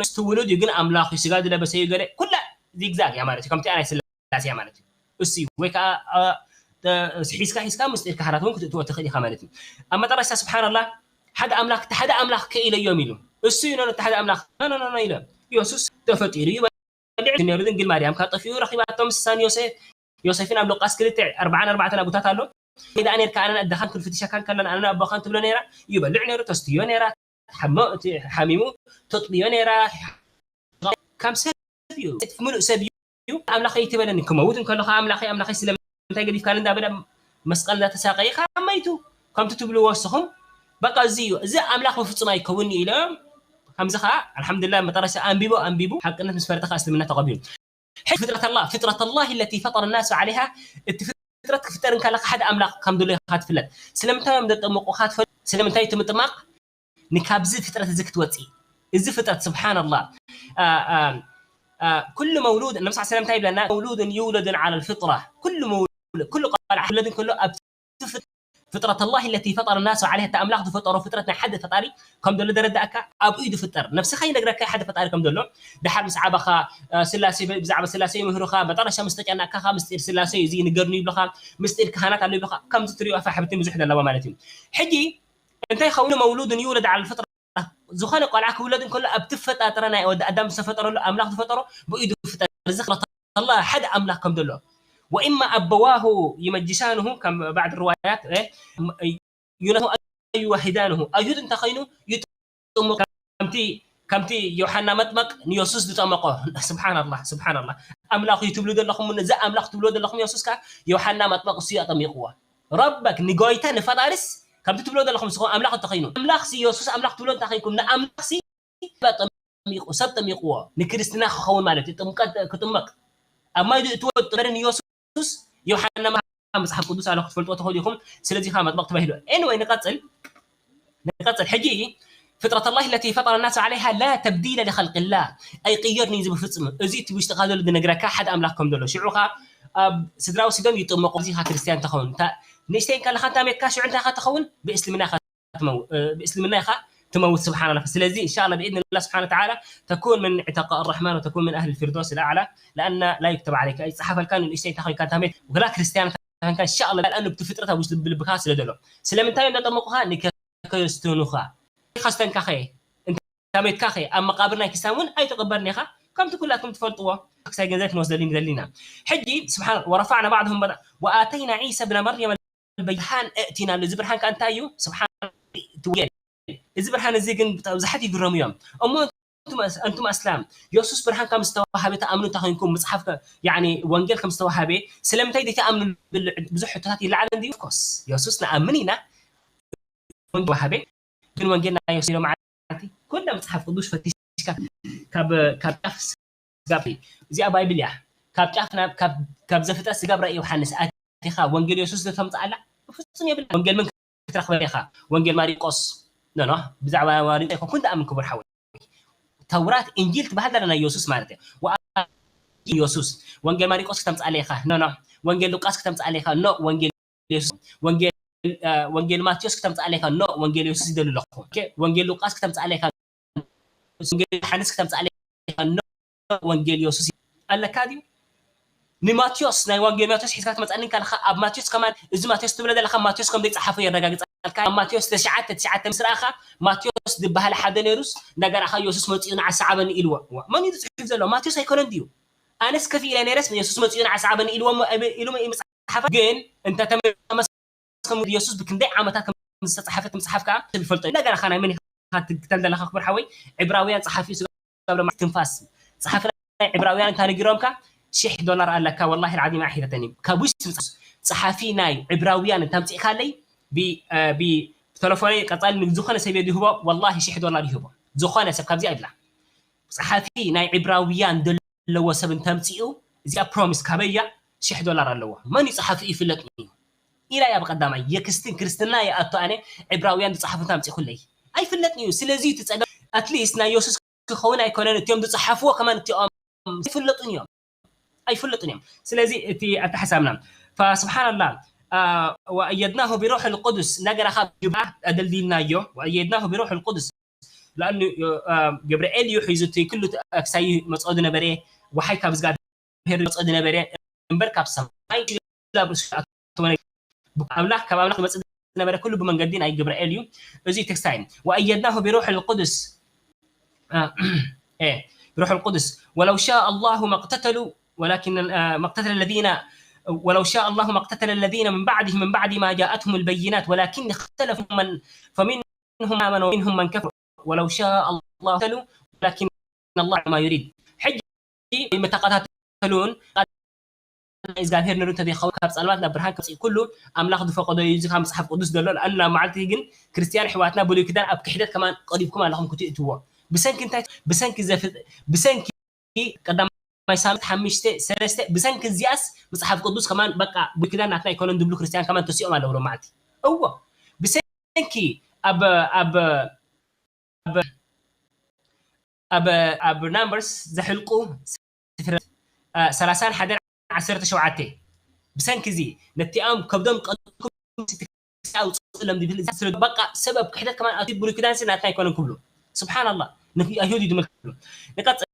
ንሱ ውሉድ እዩ፣ ግን ኣምላኽ እዩ፣ ስጋ ዝለበሰ እዩ፣ ገለ ኩላ ዚግዛግ እያ ማለት እዩ። ከምቲ ናይ ስላሴ እያ ማለት እዩ። እሱ እዩ። ወይ ከኣ፣ አ፣ ተ-፣ ሒዝካ፣ ሒዝካ ምስጢር ካህናት እውን ክትእትዎ ትኽእል ኢኻ ማለት እዩ። ኣብ መጠረሽታ ስብሓንላህ፣ ሓደ ኣምላኽ፣ እቲ ሓደ ኣምላኽ ከ ኢለዮም ኢሉ። እሱ እዩ፣ ኖ፣ ኖ፣ እቲ ሓደ ኣምላኽ፣ ኖ፣ ኖ፣ ኖ፣ ኖ ኢሎም። የሱስ ተፈጢሩ እዩ። በሊዕ ነይሩ፣ ድንግል ማርያም ካብ ጠፊኡ ረኺባቶ፣ ምስሳን ዮሴፍ፣ ዮሴፍን ኣብ ሉቃስ ክልተ ኣርባዓን ኣርባዕተን ኣቦታት ኣሎ። ከይዳ ነርካ ኣነን ኣደኻን ክንፍትሸካን ከለና ኣነን ኣቦኻን ትብሎ ነይራ። ይበልዕ ነይሩ፣ ተስትዮ ነይራ፣ ሓሞ-፣ እቲ ሓሚሙ ተጥብዮ ነይራ። ከም ሰብ እዩ፣ ምሉእ ሰብ እዩ። ኣምላኸይ ትበለኒ፣ ክመውት እንከሎ ከኣ ኣምላኸይ፣ ኣምላኸይ ስለምንታይ ገዲፍካኒ እንዳበለ መስቀል እንዳተሳቀየ ከኣ መይቱ። ከምቲ ትብልዎ ንስኹም፣ በቃ እዚ እዩ። እዚ ኣምላኽ ብፍጹም ኣይከውን ኢሎም። ከምዚ ከኣ ኣልሓምዱሊላህ መጠረሽታ ኣንቢቡ፣ ኣንቢቡ ሓቅነት ምስ ፈለጠ ከኣ እስልምና ተቐቢሉ። ሕጂ ፍጥረት ኣላህ፣ ፍጥረት ኣላህ ለቲ ፈጠረ ናሱ ዓለይሃ፣ እቲ ፍጥረት ክፍጠር እንከለካ ሓደ ኣምላኽ ከም ዘሎ ኢኻ ትፍለጥ። ስለምንታይ እዮም ዘጠምቁኻ ትፈልጥ? ስለምንታይ እቲ ምጥማቕ ንካብዚ ፍጥረት እዚ ክትወፅእ? እዚ ፍጥረት ስብሓንላህ። አ፣ አ፣ አ፣ ኩሉ መውሉድ፣ ነብስ ሰለምታይ ይብለና? መውሉድን ይውለድን ዓላ ልፍጥራ። ኩሉ መውሉድ፣ ኩሉ ቆልዓ ክውለድ እንከሎ ኣብቲ ፍጥ-፣ ፍጥረት ኣላህ ለቲ ፈጠረ ናሱ ዓለይሃ፣ እቲ ኣምላኽ ዝፈጠሮ ፍጥረት ናይ ሓደ ፈጣሪ ከም ዘሎ ዘረዳእካ ኣብኡ እዩ ዝፍጠር። ነብስኻ ይነግረካ ሓደ ፈጣሪ ከም ዘሎ። ድሓር ምስ ዓበኻ፣ አ፣ ስላሴ፣ ብዛዕባ ስላሴ ይምህሩኻ፣ መጠረሻ ምስ ተጨነቕካ ከኣ ምስጢር ስላሴ እዩ፣ እዚ ንገርኒ ይብሉኻ፣ ምስጢር ካህናት ኣሎ ይብሉኻ። ከምዚ ትሪኦ ፋሕ ብትን ብዙሕ ዘለዋ ማለት እዩ። ሕጂ እንታይ ይኸውን? መውሉድን ይውለድ ዓላ ልፍጥራ፣ ዝኾነ ቆልዓ ክውለድ እንከሎ ኣብቲ ፈጣጥራ ናይ ወዲ ኣዳም ዝተፈጠረሉ ኣምላኽ ዝፈጠሮ ብኡ እዩ ዝፍጠር። እዚ ክልተ ኣላህ ሓደ ኣምላኽ ከም ዘሎ። ወኢማ ኣበዋሁ ዩመጅሳንሁ ከም ባዕድ ርዋያት፣ እ፣ ዩነቱ ኣዩ ዋሂዳንሁ። ኣይሁድ እንተኸይኑ ይጥምቆ። ከምቲ፣ ከምቲ ዮሓና መጥመቅ ንየሱስ ዝጠመቆ። ስብሓንላህ፣ ስብሓንላህ። ኣምላኽ እዩ ትብሉ ዘለኹም፣ እዚ ኣምላኽ ትብልዎ ዘለኹም የሱስ ከኣ ዮሓና መጥመቅ እሱ እዩ ኣጠሚቅዎ። ረበክ፣ ንጎይታ ንፈጣሪስ ከምቲ ትብልዎ ዘለኹም ንስኹም ኣምላኽ እንተኸይኑ፣ ኣምላኽሲ የሱስ ኣምላኽ ትብሎ እንታይ ኸይንኩም? ንኣምላኽሲ ኣጠሚቁ፣ ሰብ ጠሚቅዎ ንክርስትና ክኸውን ማለት እዩ። ጥምቀት ክጥመቅ ኣብ ማይ ዝእትዎ ጥበርን የሱስ ዮሓና መ-፣ መጽሓፍ ቅዱስ ኣሎ ክትፈልጥዎ ትኽእሉ ኢኹም። ስለዚ ኸዓ መጥመቅ ተባሂሉ። ኤኒወይ ንቀጽል፣ ንቀጽል። ሕጂ ፍጥረት ኣላህ ለቲ ፈጠረ ናስ ዓለይሃ ላ ተብዲለ ሊኸልቅላህ፣ ኣይቅየርን እዩ እዚ ብፍጹም። እዚ እቲ ውሽጥኻ ዘሎ ዝነግረካ ሓደ ኣምላኽ ከም ዘሎ። ሽዑ ኸዓ ኣብ ስድራዊ ሲዶም ይጥመቁ። እዚ ኸዓ ክርስትያን ተኸውን። እታ ንእሽተይ እንከለኻ እንታ ሜትካ ሽዑ እንታይ ኢኻ ትኸውን? ብእስልምና ኢኻ ትመው-፣ እ፣ ብእስልምና ኢኻ ትመውት። ስብሓንላህ። ስለዚ እንሻላ ብኢድንላህ ስብሓን ወተዓላ ተኩን ምን ዕተቃ ኣራሕማን ወተኩን ምን ኣህል ፊርዶስ ልኣዕላ፣ ለኣና ላ ዩክተብ ዓለይካ፣ ኣይፀሓፈልካን ንእሽተይ እንታይ ኮይንካ እንታ ሜት፣ ወላ ክርስትያን እንታ ኮይንካ እንሻላ፣ ለኣኑ ብቲ ፍጥረት ኣብ ውሽጢ ልቢ ልብኻ ስለ ዘሎ። ስለምንታይ እዮም ዘጠመቁኻ? ንከ-፣ ከየስተኑኻ። ከስተንካ ኸየ፣ እንታ ሜትካ ኸየ፣ ኣብ መቃብር ናይ ክርስትያን እውን ኣይትቕበርን ኢኻ፣ ከምቲ ኩላትኩም ትፈልጥዎ። ክሳይ ገንዘብ ክንወስደሉ ንደሊ ኢና። ሕጂ ስብሓን፣ ወረፋዕና ባዕድሁም በዳ-፣ ወኣተይና ዒሳ ብነ መርየም ብርሃን እእቲና ኣሎ። እዚ ብርሃን ከኣ እንታይ እዩ? ስብሓን፣ እቲ ወንጌል። እዚ ብርሃን እዚ ግን ብጣ-፣ ብዙሓት ይግረሙ እዮም። እሞ እንቱም ኣስ-፣ እንቱም ኣስላም፣ የሱስ ብርሃን ከም ዝተዋሃበ ትኣምኑ እንተ ኾይንኩም፣ መጽሓፍ ከ-፣ ያዕኒ ወንጌል ከም ዝተዋሃበ ስለምንታይ ዘይትኣምኑ ዝብል ብዙሕ ሕቶታት ይለዓል እንድዩ። ኦፍኮርስ፣ የሱስ ንኣምን ኢና፣ ወንጌል ተዋሃበ፣ ግን ወንጌል ናይ የሱስ ኢሎም መዓልቲ፣ ኩላ መጽሓፍ ቅዱስ ፈቲሽካ ካብ፣ ካብ ጫፍ ስጋብ፣ እዚኣ ባይብል እያ። ካብ ጫፍ ናብ ካብ ካብ ዘፍጥረት ስጋብ ራእይ ዮሃንስ ኣቲኻ ወንጌል የሱስ ዶ ተምጽኣላ? ፍጹም የብላ። ወንጌል ምን ክትረኽበ ኢኻ? ወንጌል ማሪቆስ ኖ ኖ ብዛዕባ ማሪቆስ ኣይኮንኩን ደኣ ምን ክቡር ሓወይ። ተውራት እንጂል ትበሃል ደላ ናይ የሱስ ማለት እዩ። ወኣ የሱስ ወንጌል ማሪቆስ ክተምጽኣለ ኢኻ? ኖ ኖ። ወንጌል ሉቃስ ክተምጽኣለ ኢኻ? ኖ። ወንጌል የሱስ ወንጌል እ፣ ወንጌል ማቴዎስ ክተምጽኣለ ኢኻ? ኖ። ወንጌል የሱስ ይደሊ ኣለኹ። ኦኬ፣ ወንጌል ሉቃስ ክተምጽኣለ ኢኻ? ወንጌል ዮሃንስ ክተምጽኣለ ኢኻ? ኖ። ወንጌል የሱስ ኣለካ ድዩ? ንማቴዎስ ናይ ወንጌል ማቴዎስ ሒዝካ ትመጽኣኒ ከለኻ ኣብ ማቴዎስ ከማን እዚ ማቴዎስ ትብሎ ዘለኻ ማቴዎስ ከም ዘይጸሓፎ የረጋግጸልካ። ኣብ ማቴዎስ ትሽዓተ ትሽዓተ ምስ ረኣኻ ማቴዎስ ዝበሃል ሓደ ነይሩስ እንዳገራኻ የሱስ መጺኡ ንዓሳ ዓበኒ ኢልዎ። ዋ፣ መን እዩ ዝጽሕፍ ዘሎ? ማቴዎስ ኣይኮነን ድዩ? ኣነስ ከፍ ኢለ ነይረስ የሱስ መጺኡ ንዓሳ ዓበኒ ኢልዎ እሞ ኢሉ እዩ ምጽሓፋ። ግን እንተ ተመ- ከም የሱስ ብክንደይ ዓመታት ከም ዝተጻሕፈት መጽሓፍ ከኣ ይፈልጦ። እንደገና ከኣ ናይ መን ኢኻ ክትግተል ዘለኻ ክቡር ሓወይ? ዕብራውያን ጸሓፊ ስጋብ ትንፋስ ጸሓፊ ናይ ዕብራውያን እንታ ነጊሮምካ ሽሕ ዶላር ኣለካ። ወላሂ العظيم ኣይሒተተኒ። ካብ ውሽጢ ምጽ- ጸሓፊ ናይ ዕብራውያን እንታ ኣምጺእካለይ ብ- እ፣ ብተለፎነይ ቀጻሊ ንዝኾነ ሰብ እየ ዝህቦ። ወላሂ ሽሕ ዶላር ይህቦ። ዝኾነ ሰብ ካብዚኣ ይብላ። ጸሓፊ ናይ ዕብራውያን ዘለዎ ሰብ እንተምጺኡ እዚኣ ፕሮሚስ ካበያ ሽሕ ዶላር ኣለዎ። መን እዩ ጸሓፊ ይፍለጥ እዩ ኢላ እያ ብቐዳማይ የክስትን ክርስትና ይኣቱ ኣነ ዕብራውያን ዝጸሓፉ እንተምጺኹለይ ኣይፍለጥን እዩ። ስለዚ እቲ ጸገም ኣትሊስት ናይ የሱስ ክኸውን ኣይኮነን እቲኦም ዝጸሓፍዎ ከማን እቲኦም ኣይፍለጡን እዮም። ኣይፍለጡን እዮም። ስለዚ እቲ ኣተሓሳብና فسبحان الله وأيدناه بروح القدس ነገራ ካብ ጅብዓ ኣደልዲልናዮ وأيدناه بروح القدس لأنه ገብርኤል እዩ ሒዙ እቲ ኩሉ ክሳይ መፅኦ ዝነበረ ወሓይ ካብ እግዚኣብሔር መፅኦ ዝነበረ እምበር ካብ ሰማይ ናብ ርእሱ ኣምላኽ ካብ ኣምላኽ መፅእ ዝነበረ ኩሉ ብመንገዲ ናይ ገብርኤል እዩ። እዚ ቴክስታይ وأيدناه بروح القدس إيه بروح القدس ولو شاء الله ما اقتتلوا ولكن ما اقتتل الذين ولو شاء الله ما اقتتل الذين من بعدهم من بعد ما جاءتهم البينات ولكن اختلفوا من فمنهم من آمن ومنهم من كفر ولو شاء الله اقتتلوا ولكن الله ما يريد ሕጂ መተቃታተሉን እግዚኣብሔር ንሩ እንተዘይኸውን ካብ ጸልማት ናብ ብርሃን ክመጽእ ኩሉ ኣምላኽ ዝፈቀዶ እዩ። እዚ ካብ መጽሓፍ ቅዱስ ዘሎ ንኣና መዓልቲ ግን ክርስትያን ኣሕዋትና ብሉይ ኪዳን ኣብ ክሕደት ከማን ቀሪብኩም ኣለኹም ክትእትዎ ብሰንኪ እንታይ ብሰንኪ ዘፍ ብሰንኪ ቀዳማይ ሳምንት ሓሙሽተ ሰለስተ ብሰንኪ እዚኣስ መጽሓፍ ቅዱስ ከማን በቃ ብሉይ ኪዳን ናትና ኣይኮነን ዝብሉ ክርስትያን ከማን ተሲኦም ኣለዉ ሎማዓልቲ። እዎ ብሰንኪ ኣብ ኣብ ኣብ ኣብ ኣብ ናምበርስ ዘሕልቁ ስፍረት ሰላሳን ሓደን ዓሰርተ ሸውዓተ ብሰንኪ እዚ ነቲኣም ከብዶም ቀልኩም ኣውፅእሎም ዝብል እዚ ስለ በቃ ሰብ ኣብ ክሕደት ከማን ኣትዩ ብሉይ ኪዳን ሲ ናትና ኣይኮነን ክብሉ ስብሓን ኣላህ ኣይሁድ እዩ ዝምልክ ክብሉ ንቀፅል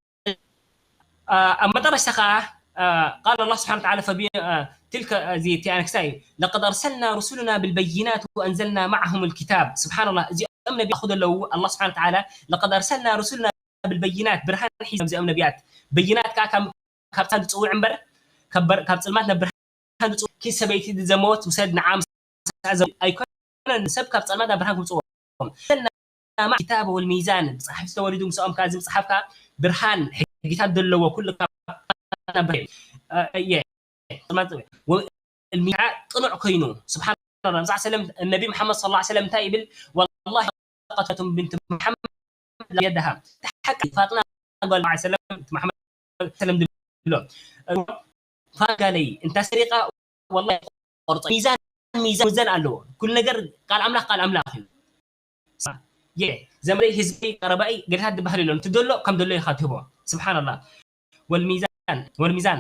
ኣብ መጠረሽታ ከዓ قال الله سبحانه وتعالى فبي تلك እዚ እቲ ኣነክስታይ لقد أرسلنا رسلنا بالبينات وأنزلنا معهم الكتاب سبحان الله እዚኦም ነቢያት ዘለዉ الله سبحانه وتعالى لقد أرسلنا رسلنا بالبينات ብርሃን ሒዞም እዚኦም ነቢያት በይናት ከዓ ካብ ካብ ፃን ዝፅውዕ እምበር ካብ በር- ካብ ፅልማት ናብ ብርሃን ዝፅውዕ ኪድ ሰበይቲ ዝዘመወት ውሰድ ንዓ ምሳኣ ዘው ኣይኮነን ሰብ ካብ ፀልማት ናብ ብርሃን ክምፅዎ أنزلنا معهم الكتاب والميزان ብፀሓፍቲ ተወሪዱ ምስኦም ከዓ እዚ መፅሓፍ ከዓ ብርሃን ሕጊታት ዘለዎ ኩሉ ካብ ናብ ብርሃን እ፣ የ- ጥኑዕ ኮይኑ ስብሓን ላ ዛ ሰለም ነቢ መሓመድ ስ ሰለም እንታይ ይብል ወላ ቀተቱም ብንት መሓመድ የድሃ ሓቂ ፋጥና ጓል ሰለም መሓመድ ሰለም ዝብሎ ፋጋለይ እንታ ሰሪቃ ወላ ቆርጦ ሚዛን ሚዛን ሚዛን ኣለዎ ኩሉ ነገር ቃል ኣምላኽ ቃል ኣምላኽ እዩ የ ዘመደይ ህዝበይ ቀረባይ ገደታት ዝበሃል የለን እቲ ደሎ ከም ደሎ ኢኻ ትህቦ ስብሓን ላ والميزان والميزان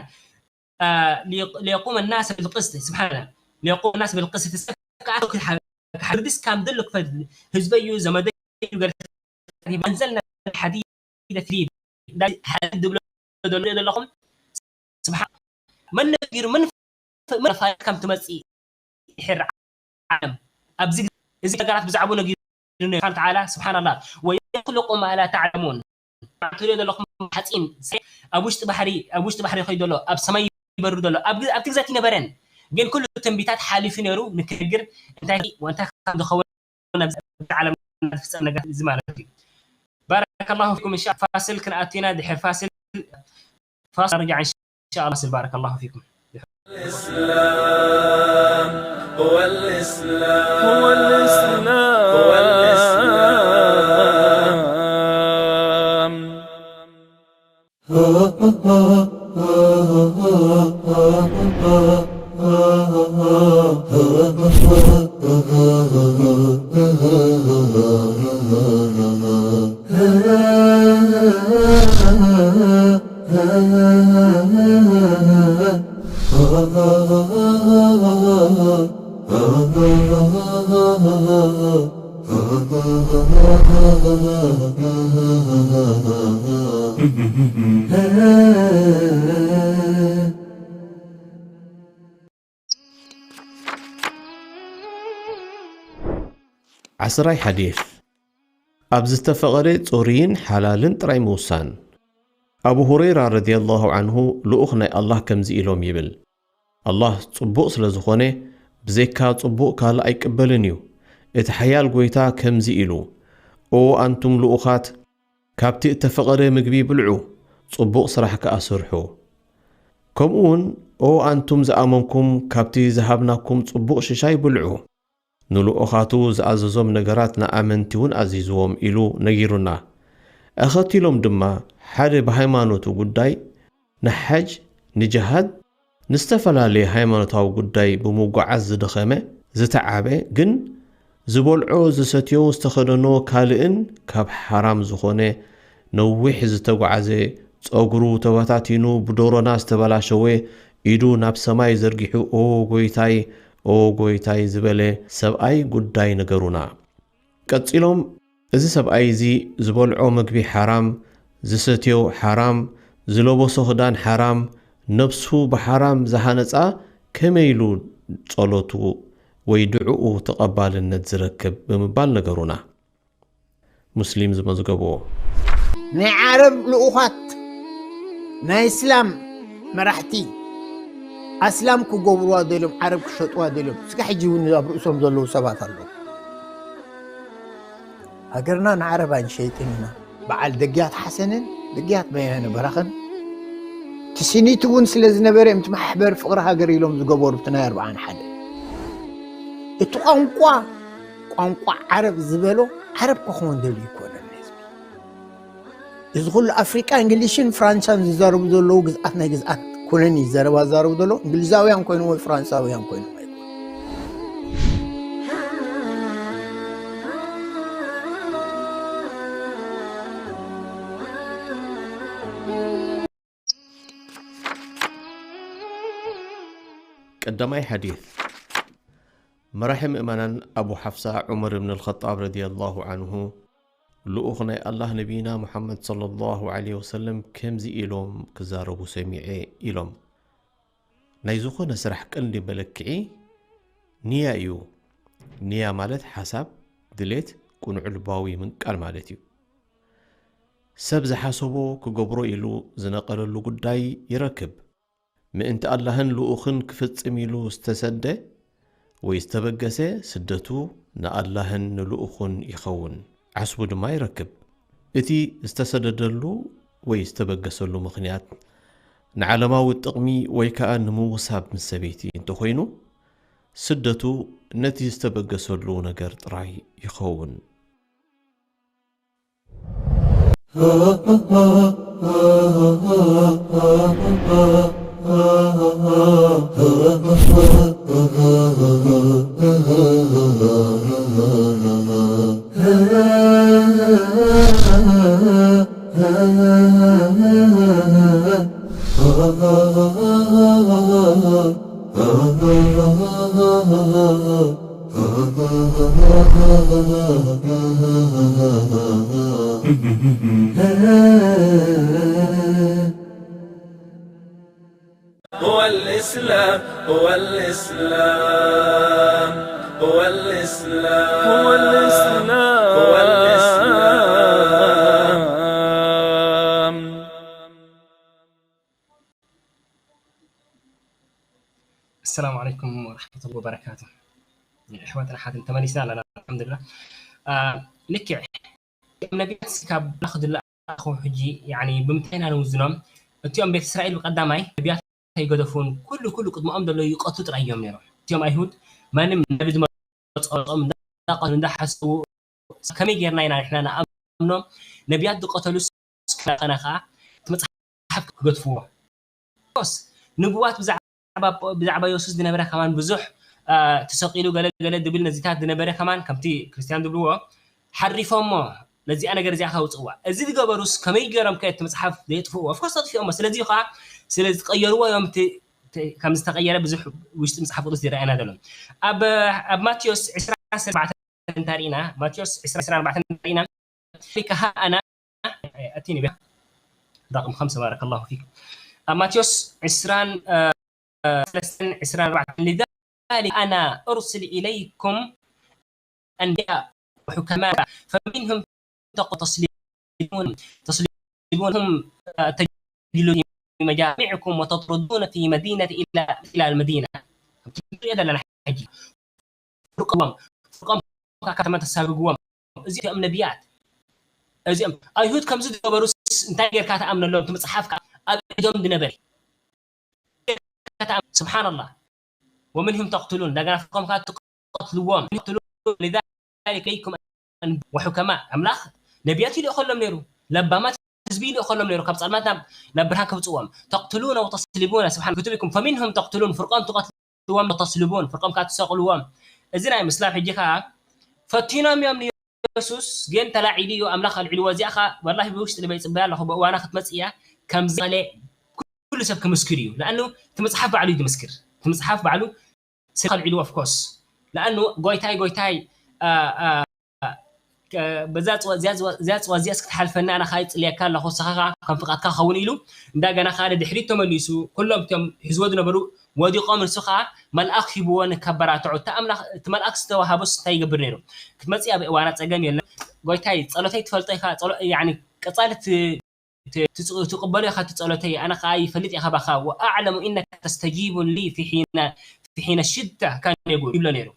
ليقوم الناس بالقسط سبحان الله ليقوم الناس بالقسط ክሓርድስ ካብ ደሎ ክፈል ህዝበይ እዩ ዘመደይ እዩ أنزلنا الحديد فيه حديد ዝብሎ ደሎ ዘለኹም ስብሓን መን ነጊሩ መን መፋት ከም ትመፅእ ይሕር ዓለም ኣብዚ እዚ ነገራት ብዛዕባኡ ነጊሩ ስብሓን ተዓላ ስብሓን ኣላ ወየኽልቁ ማ ላ ተዕለሙን ትሪኦ ዘለኹም ሓፂን ኣብ ውሽጢ ባሕሪ ኣብ ውሽጢ ባሕሪ ከይዱ ዘሎ ኣብ ሰማይ ይበሩ ዘሎ ኣብቲ ግዛት ይነበረን ግን ኩሉ ትንቢታት ሓሊፉ ነይሩ ንክነግር እንታይ እንታይ ከም ዝኸውን ኣብዚ ዓለም ዝፍፀም ነገር እዚ ማለት እዩ ባረከ ላሁ ፊኩም እንሻ ፋስል ክንኣቱ ኢና ድሕር ፋስል ፋስል ርጃዕ እንሻ ላ ፋስል ባረከ ላሁ ፊኩም الإسلام هو الإسلام هو الإسلام هو الإسلام ዓስራይ ሓዲስ፣ ኣብ ዝተፈቐደ ጽሩይን ሓላልን ጥራይ ምውሳን። ኣቡ ሁረይራ ረዲየላሁ ዐንሁ ልኡኽ ናይ ኣላህ ከምዚ ኢሎም ይብል፣ ኣላህ ጽቡቕ ስለ ዝኾነ፣ ብዘይካ ጽቡቕ ካልእ ኣይቅበልን እዩ። እቲ ሓያል ጎይታ ከምዚ ኢሉ፣ ኦ ኣንቱም ልኡኻት፣ ካብቲ እተፈቐደ ምግቢ ብልዑ፣ ጽቡቕ ስራሕ ከኣ ስርሑ። ከምኡውን፣ ኦ ኣንቱም ዝኣመንኩም፣ ካብቲ ዝሃብናኩም ጽቡቕ ሽሻይ ብልዑ። ንልኡኻቱ ዝኣዘዞም ነገራት ንኣመንቲ እውን ኣዚዝዎም ኢሉ ነጊሩና። ኣኸቲሎም ድማ ሓደ ብሃይማኖቱ ጉዳይ ንሓጅ፣ ንጅሃድ፣ ንዝተፈላለየ ሃይማኖታዊ ጉዳይ ብምጉዓዝ ዝደኸመ፣ ዝተዓበ፣ ግን ዝበልዖ፣ ዝሰትዮ፣ ዝተኸደኖ ካልእን ካብ ሓራም ዝኾነ ነዊሕ ዝተጓዓዘ፣ ጸጉሩ ተበታቲኑ ብዶሮና ዝተበላሸወ፣ ኢዱ ናብ ሰማይ ዘርጊሑ ኦ ጎይታይ፣ ኦ ጎይታይ ዝበለ ሰብኣይ ጉዳይ ንገሩና። ቀጺሎም፣ እዚ ሰብኣይ እዚ ዝበልዖ ምግቢ ሓራም፣ ዝሰትዮ ሓራም፣ ዝለበሶ ክዳን ሓራም፣ ነብሱ ብሓራም ዝሃነጻ ከመይ ኢሉ ጸሎቱ ወይ ድዕኡ ተቐባልነት ዝረክብ ብምባል ነገሩና። ሙስሊም ዝመዝገብዎ። ናይ ዓረብ ልኡኻት ናይ እስላም መራሕቲ ኣስላም ክገብርዋ ደልዮም ዓረብ ክሸጥዋ ደልዮም እስካ ሕጂ እውን ኣብ ርእሶም ዘለዉ ሰባት ኣለዉ። ሃገርና ንዓረብ ኣይንሸይጥን ኢና። በዓል ደግያት ሓሰንን ደግያት በያነ በራኸን ትስኒት እውን ስለ ዝነበረ እዮም እቲ ማሕበር ፍቕሪ ሃገር ኢሎም ዝገበሩ እቲ ናይ ኣርብዓን ሓደ እቲ ቋንቋ ቋንቋ ዓረብ ዝበሎ ዓረብ ክኾን ደልዩ ይኮነን ህዝቢ። እዚ ኩሉ ኣፍሪቃ እንግሊሽን ፍራንሳን ዝዛረቡ ዘለዉ ግዝኣት ናይ ግዝኣት ኮሎኒ ዘረባ ዝዛረቡ ዘለዉ እንግሊዛውያን ኮይኖም ወይ ፍራንሳውያን ኮይኖም ኣይኮኑን። ቀዳማይ ሓዲት፣ መራሒ ምእመናን ኣቡ ሓፍሳ ዑመር እብን ኣልኸጣብ ረዲየላሁ ዓንሁ፣ ልኡኽ ናይ ኣላህ ነቢይና ሙሓመድ ሰለላሁ ዓለይሂ ወሰለም ከምዚ ኢሎም ክዛረቡ ሰሚዐ ኢሎም። ናይ ዝኾነ ስራሕ ቀንዲ መለክዒ ንያ እዩ። ንያ ማለት ሓሳብ፣ ድሌት፣ ቅኑዕ ልባዊ ምንቃል ማለት እዩ። ሰብ ዝሓሰቦ ክገብሮ ኢሉ ዝነቐለሉ ጉዳይ ይረክብ። ምእንቲ ኣላህን ልኡኽን ክፍጽም ኢሉ ዝተሰደ ወይ ዝተበገሰ ስደቱ ንኣላህን ንልኡኹን ይኸውን፣ ዓስቡ ድማ ይረክብ። እቲ ዝተሰደደሉ ወይ ዝተበገሰሉ ምኽንያት ንዓለማዊ ጥቕሚ ወይ ከኣ ንምውሳብ ምስ ሰበይቲ እንተኾይኑ፣ ስደቱ ነቲ ዝተበገሰሉ ነገር ጥራይ ይኸውን። هو الإسلام، هو الإسلام، هو الإسلام، هو الإسلام، هو الإسلام. السلام عليكم ورحمة الله وبركاته. ኣሕዋትን ኣሓትን ተመሊስና ኣለና ኣልሓምዱሊላህ። ልክዕ ነቢያት ካብ ኣምላኽ ዝለኣኹ ሕጂ ያኒ ብምንታይ ኢና ንውዝኖም? እቲኦም ቤት እስራኤል ብቐዳማይ ነቢያት ኣይገደፉን። ኩሉ ኩሉ ቅድመኦም ዘሎ ይቐቱ ጥራይ እዮም ነይሮም። እቲኦም ኣይሁድ ማንም ነቢ ዝመ ጾም እንዳቆም እንዳሓሰቡ ከመይ ጌርና ኢና ንሕና ንኣምኖም? ነቢያት ዝቀተሉ ስክናኸና ከዓ እቲ መፅሓፍ ክገድፍዎ ስ ንጉዋት ብዛዕባ ብዛዕባ የሱስ ዝነበረ ከማን ብዙሕ ተሰቂሉ ገለ ገለ ድብል ነዚታት ዝነበረ ከማን ከምቲ ክርስትያን ዝብልዎ ሓሪፎሞ ነዚኣ ነገር እዚኣ ከውፅእዋ። እዚ ዝገበሩስ ከመይ ገይሮም ከ እቲ መፅሓፍ ዘየጥፍእዎ? ኦፍኮርስ ኣጥፊኦሞ። ስለዚ ከዓ ስለ ዝቀየርዎ እዮም እቲ ከም ዝተቀየረ ብዙሕ ውሽጢ መፅሓፍ ቅዱስ ዝረኣየና ዘሎ። ኣብ ኣብ ማቴዎስ ዕስራ ዕስራን ኣርባዕተን እንተሪእና፣ ማቴዎስ ዕስራ ዕስራን ኣርባዕተን እንተሪእና ذلك ها أنا أتيني بها رقم خمسة بارك الله فيك ኣብ ማቴዎስ ዕስራን ሰለስተን ዕስራን ኣርባዕተን لذلك أنا أرسل إليكم أنبياء وحكماء فمنهم تقتلون تصلبونهم تجلدون في مجامعكم وتطردون في مدينة إلى إلى المدينة. ፍርቆም ፍርቆም ካብ ከተማ ተሳግግዎም። እዚኦም ነቢያት እዚኦም ኣይሁድ ከምዚ ዝገበሩስ እንታይ ጌርካ ተኣምነሎም? እቲ መፅሓፍ ከዓ ኣብ ኢዶም ዝነበረ ስብሓንላህ። ومنهم تقتلون እንደገና ፍርቆም ከዓ ትቀትልዎም። تقتلون لذلك إليكم وحكماء ኣምላኽ ነቢያት ይልእኸሎም ነይሩ። ለባማት ህዝቢ ይልእኸሎም ነይሩ ካብ ፀልማት ናብ ናብ ብርሃን ከብፅዎም። تقتلون وتصلبون سبحان كتبكم فمنهم تقتلون ፍርቆም ትቐትልዎም وتصلبون ፍርቆም ከዓ ትሰቕልዎም። እዚ ናይ ምስላብ ሕጂ ከዓ ፈቲኖም እዮም ንየሱስ ግን ተላዒሉ እዩ ኣምላኽ ኣልዒልዎ። እዚኣ ከዓ ወላሂ ብውሽጢ ልበይ ይፅበያ ኣለኹ ብእዋና ክትመፅእ እያ። ከምዚ ቀለ ኩሉ ሰብ ክምስክር እዩ። ንኣኑ እቲ መፅሓፍ ባዕሉ እዩ ዝምስክር። እቲ መፅሓፍ ባዕሉ ሰብ ኣልዒልዎ ኦፍኮርስ። ንኣኑ ጎይታይ ጎይታይ በዛ ፅዋ እዚኣ ክትሓልፈኒ ኣነ ከዓ ይፅልየካ ኣለኹ ንስኻ ከዓ ከም ፍቃድካ ክኸውን ኢሉ እንደገና ከዓ ንድሕሪት ተመሊሱ ኩሎም እቶም ሒዝዎ ዝነበሩ ወዲቖም ንሱ ከዓ መልኣኽ ሂብዎ ንከበራትዑ እቲ ኣምላኽ እቲ መልኣክ ዝተዋሃቦስ እንታይ ይገብር ነይሩ ክትመፅእ ኣብ እዋና ፀገም የለን ጎይታይ ፀሎተይ ትፈልጦ ኢኻ ቀፃሊ ትቕበሎ ኢኻ እቲ ጸሎተይ ኣነ ኸኣ ይፈልጥ እየ ካባኻ وأعلم إنك تستجيب لي في حين في حين الشدة كان يقول ይብሎ ነይሩ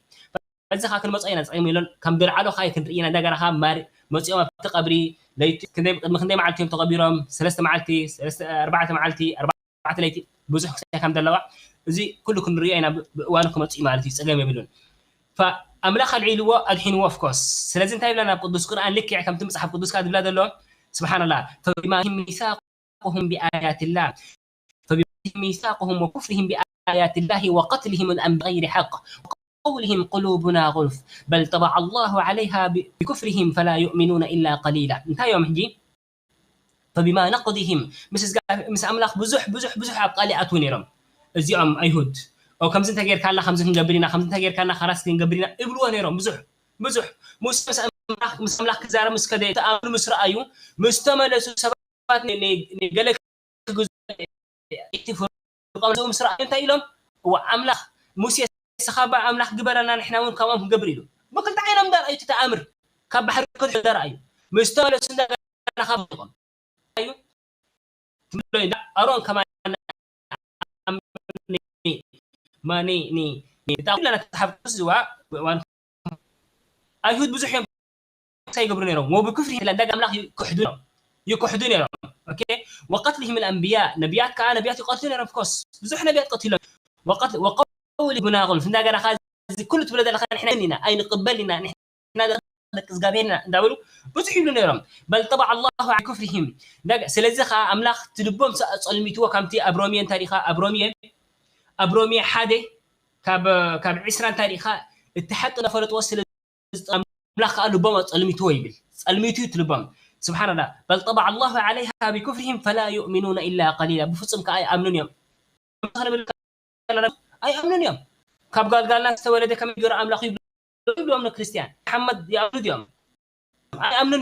በዚ ኸኣ ክንመጾ ኢና ጸገም የለን ከም ድልዓሎ ኸኣ ክንርኢ ኢና እንደገና ኸኣ ማር መጺኦም ኣብቲ ቀብሪ ለይቲ ክንደይ ቅድሚ ክንደይ መዓልቲ እዮም ተቐቢሮም ሰለስተ መዓልቲ ሰለስተ ኣርባዕተ መዓልቲ ኣርባዕተ ለይቲ ብዙሕ ክሳይ ከም ዘለዋ እዚ ኩሉ ክንሪኦ ኢና ብእዋኑ ክመጽእ ማለት እዩ ጸገም የብሉን ኣምላኽ ኣልዒልዎ ኣድሒንዎ ኦፍኮርስ ስለዚ እንታይ ይብለና ኣብ ቅዱስ ቁርኣን ልክዕ ከምቲ መፅሓፍ ቅዱስ ከዓ ዝብላ ዘሎ ስብሓንላ فبما نقضهم ميثاقهم بآيات الله فبما نقضهم ميثاقهم وكفرهم بآيات الله وقتلهم الأنبياء بغير حق وقولهم قلوبنا غلف بل طبع الله عليها بكفرهم فلا يؤمنون إلا قليلا እንታይ እዮም ሕጂ فبما نقضهم ምስ ምስ ኣምላኽ ብዙሕ ብዙሕ ብዙሕ ኣብ ቃል ይኣትዉ ነይሮም እዚኦም ኣይሁድ ከምዚ እንተጌርካና ከምዚ ክንገብር ኢና ከምዚ እንተጌርካና ካራስ ክንገብር ኢና ይብልዎ ነይሮም ብዙሕ ብዙሕ ሙሴ ምስ ኣምላኽ ምስ ኣምላኽ ክዛረብ ምስ ከደ ተኣምር ምስ ረኣዩ ምስ ተመለሱ ሰባት ገለ ክግዙ ምስ ረኣዩ እንታይ ኢሎም እዋ ኣምላኽ ሙሴ ንስኻ ባ ኣምላኽ ግበረና ንሕና እውን ከምኦም ክንገብር ኢሉ ብክልተ ዓይኖም እንዳረኣዩ እቲ ተኣምር ካብ ባሕሪ ከድሑ እንዳረኣዩ ምስ ተመለሱ እንደገና ካብ ሪቖም እዩ ትብሎ ኣሮን ከማን ማኒ ኒ ጣ ኩለና ተሓፍስ ዝዋ እዋን ኣይሁድ ብዙሕ እዮም እንታይ ይገብሩ ነይሮም ወብክፍሪ ላ እንዳጋ ኣምላኽ ይክሕዱ ነይሮም ይክሕዱ ነይሮም ኦኬ ወቀትልህም ኣንብያ ነቢያት ከዓ ነቢያት ይቀትሉ ነይሮም ኦፍኮርስ ብዙሕ ነቢያት ቀትሎም ወቀውሊ ብናቁል እንዳገና ከዓ እዚ ኩሉ ትብሎ ዘለካ ንሕና ኢና ኣይንቅበል ኢና ንሕና ደቂ እግዚኣብሔር ኢና እንዳበሉ ብዙሕ ይብሉ ነይሮም በል ጠባዕ ኣላሁ ዓላ ኩፍሪሂም ስለዚ ከዓ ኣምላኽ ትልቦም ኣፀልሚትዎ ከምቲ ኣብ ሮሚየ እንታይ ዲኻ ኣብ ሮሚየ ኣብ ሮሚየ ሓደ ካብ ካብ ዕስራ እንታይ ዲኻ እቲ ሓቂ እናፈለጥዎ ስለ ኣምላኽ ከዓ ልቦም ኣፀልሚትዎ ይብል ፀልሚቱ እዩ ትልቦም ስብሓንላ በል ጠባዕ ኣላሁ ዓለይሃ ቢኩፍሪሂም ፈላ ዩእሚኑነ ኢላ ቀሊላ ብፍፁም ከዓ ኣይኣምኑን እዮም ኣይኣምኑን እዮም ካብ ጋልጋልና ዝተወለደ ከመይ ገይሩ ኣምላኽ ይብሉ ይብሎም ንክርስትያን መሓመድ ይኣምኑ ድዮም ኣይኣምኑን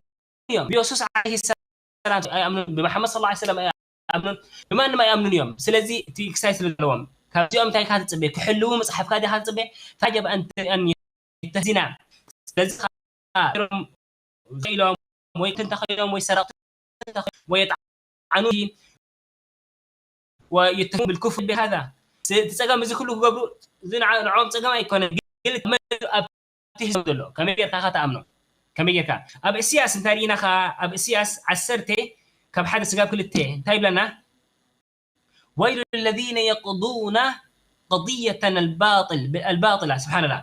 እዮም ብየሱስ ዓለይሂ ሰላም ኣይኣምኑን ብመሓመድ ስለ ላ ሰለም ኣይኣምኑን ብማንም ኣይኣምኑን እዮም ስለዚ እቲ ክሳይ ስለ ዘለዎም ካብዚኦም እንታይ ኢካ ትፅበ ክሕልዉ መፅሓፍካ ዲካ ትፅበ ታጀብ ኣን የተህዚና ስለዚ ኢሎም ወይ ክንተኸኢሎም ወይ ሰረቕቲ ወይ የጥዓኑ ወይተህሙ ብልኩፍር ብሃዛ እቲ ፀገም እዚ ኩሉ ክገብሩ እዚ ንዕኦም ፀገም ኣይኮነ ግን ኣብቲ ህዝብ ዘሎ ከመይ ጌርካ ካ ተኣምኖ ከመይ ጌርካ ኣብ እስያስ እንታይ ርኢና ካ ኣብ እስያስ ዓሰርተ ካብ ሓደ ስጋብ ክልተ እንታይ ይብለና ويل للذين يقضون قضية الباطل الباطلة سبحان الله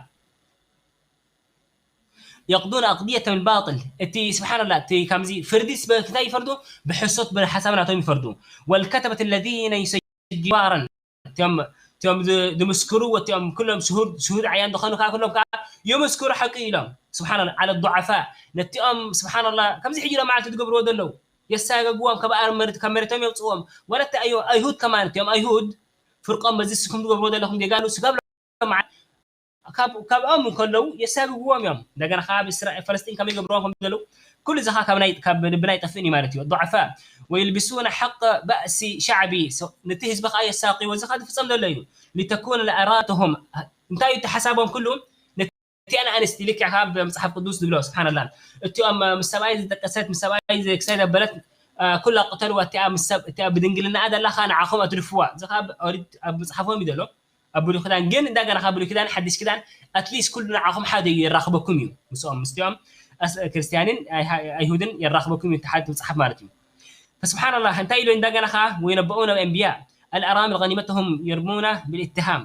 يقضون أقضية بالباطل እቲ سبحان الله እቲ ከምዚ ፍርዲ እንታይ ይፈርዱ ብሕሶት ብሓሳብ ናቶም ይፈርዱ والكتبة الذين يسجوارا እቶም እቲኦም ዝ- ዝምስክሩ፣ ወቲኦም ኩሎም ሽሁድ ሽሁድ ዓያን ዝኾኑ ከዓ ኩሎም ከዓ የመስክሩ ሓቂ ኢሎም። ስብሓንላ፣ ዓለ ዱዓፋ፣ ነቲኦም ስብሓንላ ከምዚ ሕጂ ዶ መዓልቲ ዝገብርዎ ዘለዉ የሳገግዎም፣ ካብ ኣር መሬት ካብ መሬቶም የውፅዎም። ወለተ ኣዮ ኣይሁድ ከማን፣ እቲኦም ኣይሁድ ፍርቆም በዚ ስኩም ዝገብርዎ ዘለኹም ጌጋሉ ስጋብ ሎም መዓልቲ ካብ ካብኦም እንከለዉ የሳግግዎም እዮም። እንደገና ከዓ ኣብ እስራኤል ፈለስጢን ከመይ ገብርዎም ከም ዘለዉ ኩሉ እዚ ከዓ ካብ ናይ ካብ ልብና ኣይጠፍእን እዩ ማለት እዩ። ضعفاء ويلبسون حق بأس شعبي፣ ነቲ ህዝቢ ከዓ የሳቅዎ። እዚ ከዓ ዝፍፀም ዘሎ እዩ። لتكون الأراتهم እንታይ እዩ እቲ ሓሳቦም ኩሉ ነቲኣን ኣንስቲ ልክዕ ካብ መፅሓፍ ቅዱስ ዝብሎ ስብሓንላ እቲኦም ምስ ሰብኣይ ዝጠቀሰት ምስ ሰብኣይ ክሳይ ዘበለት ኩላ ቅተልዋ እቲኣ ምስ ሰብ እቲኣ ብድንግልናኣ ዘላ ከዓ ንዓኹም ኣትልፍዋ። እዚ ከዓ ኣብ ኦሪት ኣብ መፅሓፎም እዩ ዘሎ ኣብ ብሉይ ኪዳን ግን እንዳገና ካብ ብሉይ ኪዳን ሓዲሽ ኪዳን ኣትሊስት ኩሉ ንዓኹም ሓደ እዩ የራኽበኩም እዩ ምስኦም ምስቲኦም ኣስ- ክርስትያንን ኣይ- ኣይሁድን የራኽበኩም እዩ እቲ ሓደ መፅሓፍ ማለት እዩ። فسبحان الله እንታይ ኢሉ እንዳገና ከዓ وينبؤون الأنبياء الأرامل غنيمتهم يرمون بالاتهام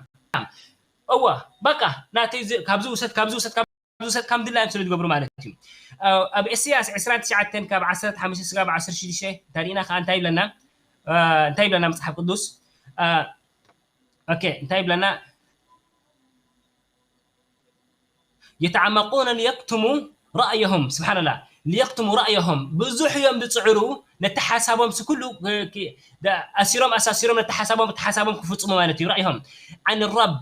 እወ በቃ ናተይ ዝ- ካብዚ ውሰድ ካብዚ ውሰድ ካብዚ ውሰድ ከም ድላዮም ስለ ዝገብሩ ማለት እዩ። ኣብ እስያስ ዕስራን ትሽዓተን ካብ ዓሰርተ ሓሙሽተ ስጋብ ዓሰርተ ሽዱሽተ እንተሪእና ከዓ እንታይ ይብለና? እንታይ ይብለና መፅሓፍ ቅዱስ? ኦኬ እንታይ ይብለና? يتعمقون ليكتموا رأيهم سبحان الله ليكتموا رأيهم ብዙሕ እዮም ዝፅዕሩ ነቲ ሓሳቦም ስኩሉ ኣሲሮም ኣሳሲሮም ነቲ ሓሳቦም እቲ ሓሳቦም ክፍፅሙ ማለት እዩ رأيهم عن الرب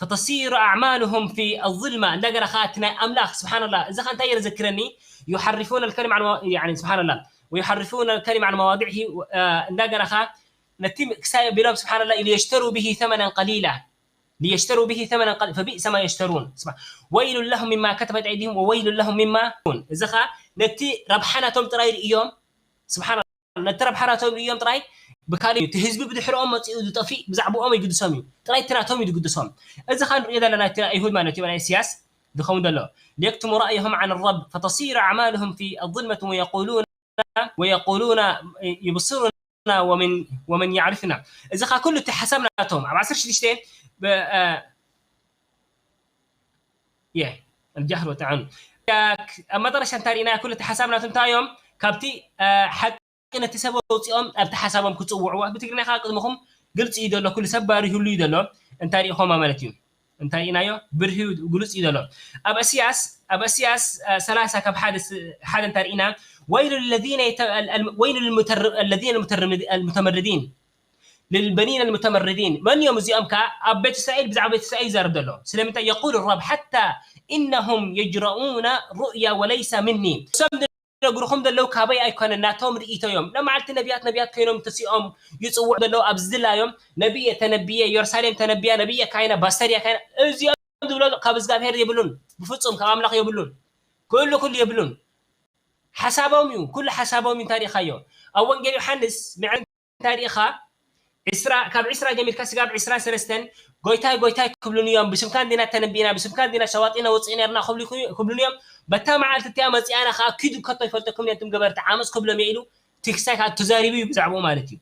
فتصير أعمالهم في الظلمة እንደገና ከዓ እቲ ናይ ኣምላኽ ስብሓን ላ እዚ ከዓ እንታይ የዘክረኒ يحرفون الكلمة عن يعني سبحان الله ويحرفون الكلمة عن مواضعه እንደገና ከዓ ነቲ ክሳይ ቢሎም ስብሓን ላ ليشتروا به ثمنا قليلا ليشتروا به ثمنا قليلا فبئس ما يشترون ويل لهم مما كتبت أيديهم وويل لهم مما እዚ ከዓ ነቲ ረብሓ ናቶም ጥራይ ርእዮም ስብሓን ነቲ ረብሓ ናቶም እዮም ጥራይ ብካሊእ እቲ ህዝቢ ብድሕርኦም መፂኡ ዝጠፊእ ብዛዕባኦም ይግድሶም እዩ ጥራይ እቲ ናቶም እዩ ዝግድሶም እዚ ከዓ ንሪኦ ዘለና እቲ ኣይሁድ ማለት እዩ ናይ እስያስ ዝኸውን ዘሎ ليكتموا رأيهم عن الرب فتصير أعمالهم في الظلمة ويقولون ويقولون يبصرنا ومن ومن يعرفنا እዚ ከዓ ኩሉ እቲ ሓሳብ ናቶም ኣብ ዓሰርተ ሽዱሽተ የ الجهر والتعاون ኣብ መጠረሻ እንታይ ርኢና ኩሉ እቲ ሓሳብ ናቶም እንታይ እዮም ካብቲ ሓቂ ነቲ ሰብ ኣውፂኦም ኣብቲ ሓሳቦም ክፅውዕዎ ብትግርኛ ከዓ ቅድምኹም ግልፂ እዩ ዘሎ ኩሉ ሰብ ባሪሁሉ እዩ ዘሎ እንታይ ርኢኹማ ማለት እዩ እንታይ ርኢናዮ ብርሂ ግሉፅ እዩ ዘሎ ኣብ እስያስ ኣብ እስያስ ሰላሳ ካብ ሓደ ሓደ እንታይ ርኢና ويل للذين يت... ويل للمتر... الذين المتمردين للبنين المتمردين መን እዮም እዚኦም ከዓ ኣብ ቤት እስራኤል ብዛዕባ ቤት እስራኤል ይዛረብ ዘሎ ስለምንታይ يقول الرب حتى إنهم يجرؤون رؤيا وليس مني እነግርኹም ዘለዉ ካበይ ኣይኮነን ናቶም ርእይቶ እዮም። ለመዓልቲ ነቢያት ነቢያት ኮይኖም ተሲኦም ይፅውዑ ዘለዉ ኣብዚ ዝላዮም ነቢ እየ ተነብየ ኢየሩሳሌም ተነብያ ነቢ እየ ካይና ባስተር እያ ካይና እዚኦም ዝብሎ ካብ እግዚኣብሔር የብሉን ብፍፁም ካብ ኣምላኽ የብሉን ኩሉ ኩሉ የብሉን ሓሳቦም እዩ ኩሉ ሓሳቦም እዩ እንታይ ርኢኻዮ ኣብ ወንጌል ዮሓንስ ምዕራፍ እንታይ ርኢኻ ዕስራ ካብ ዕስራ ጀሚርካ ስጋብ ዕስራ ሰለስተን ጎይታይ ጎይታይ ክብሉኒ እዮም ብስምካ እንዲና ተነቢና ብስምካ እንዲና ሸዋጢና ወፅእ ነርና ክብሉኒ እዮም በታ መዓልቲ እቲኣ መፅኣና ከዓ ኪዱ ከቶ ይፈልጠኩም እየንቱም ገበርቲ ዓመፅ ክብሎም እየ ኢሉ ትክሳይ ከዓ ተዛሪቡ እዩ ብዛዕባኡ ማለት እዩ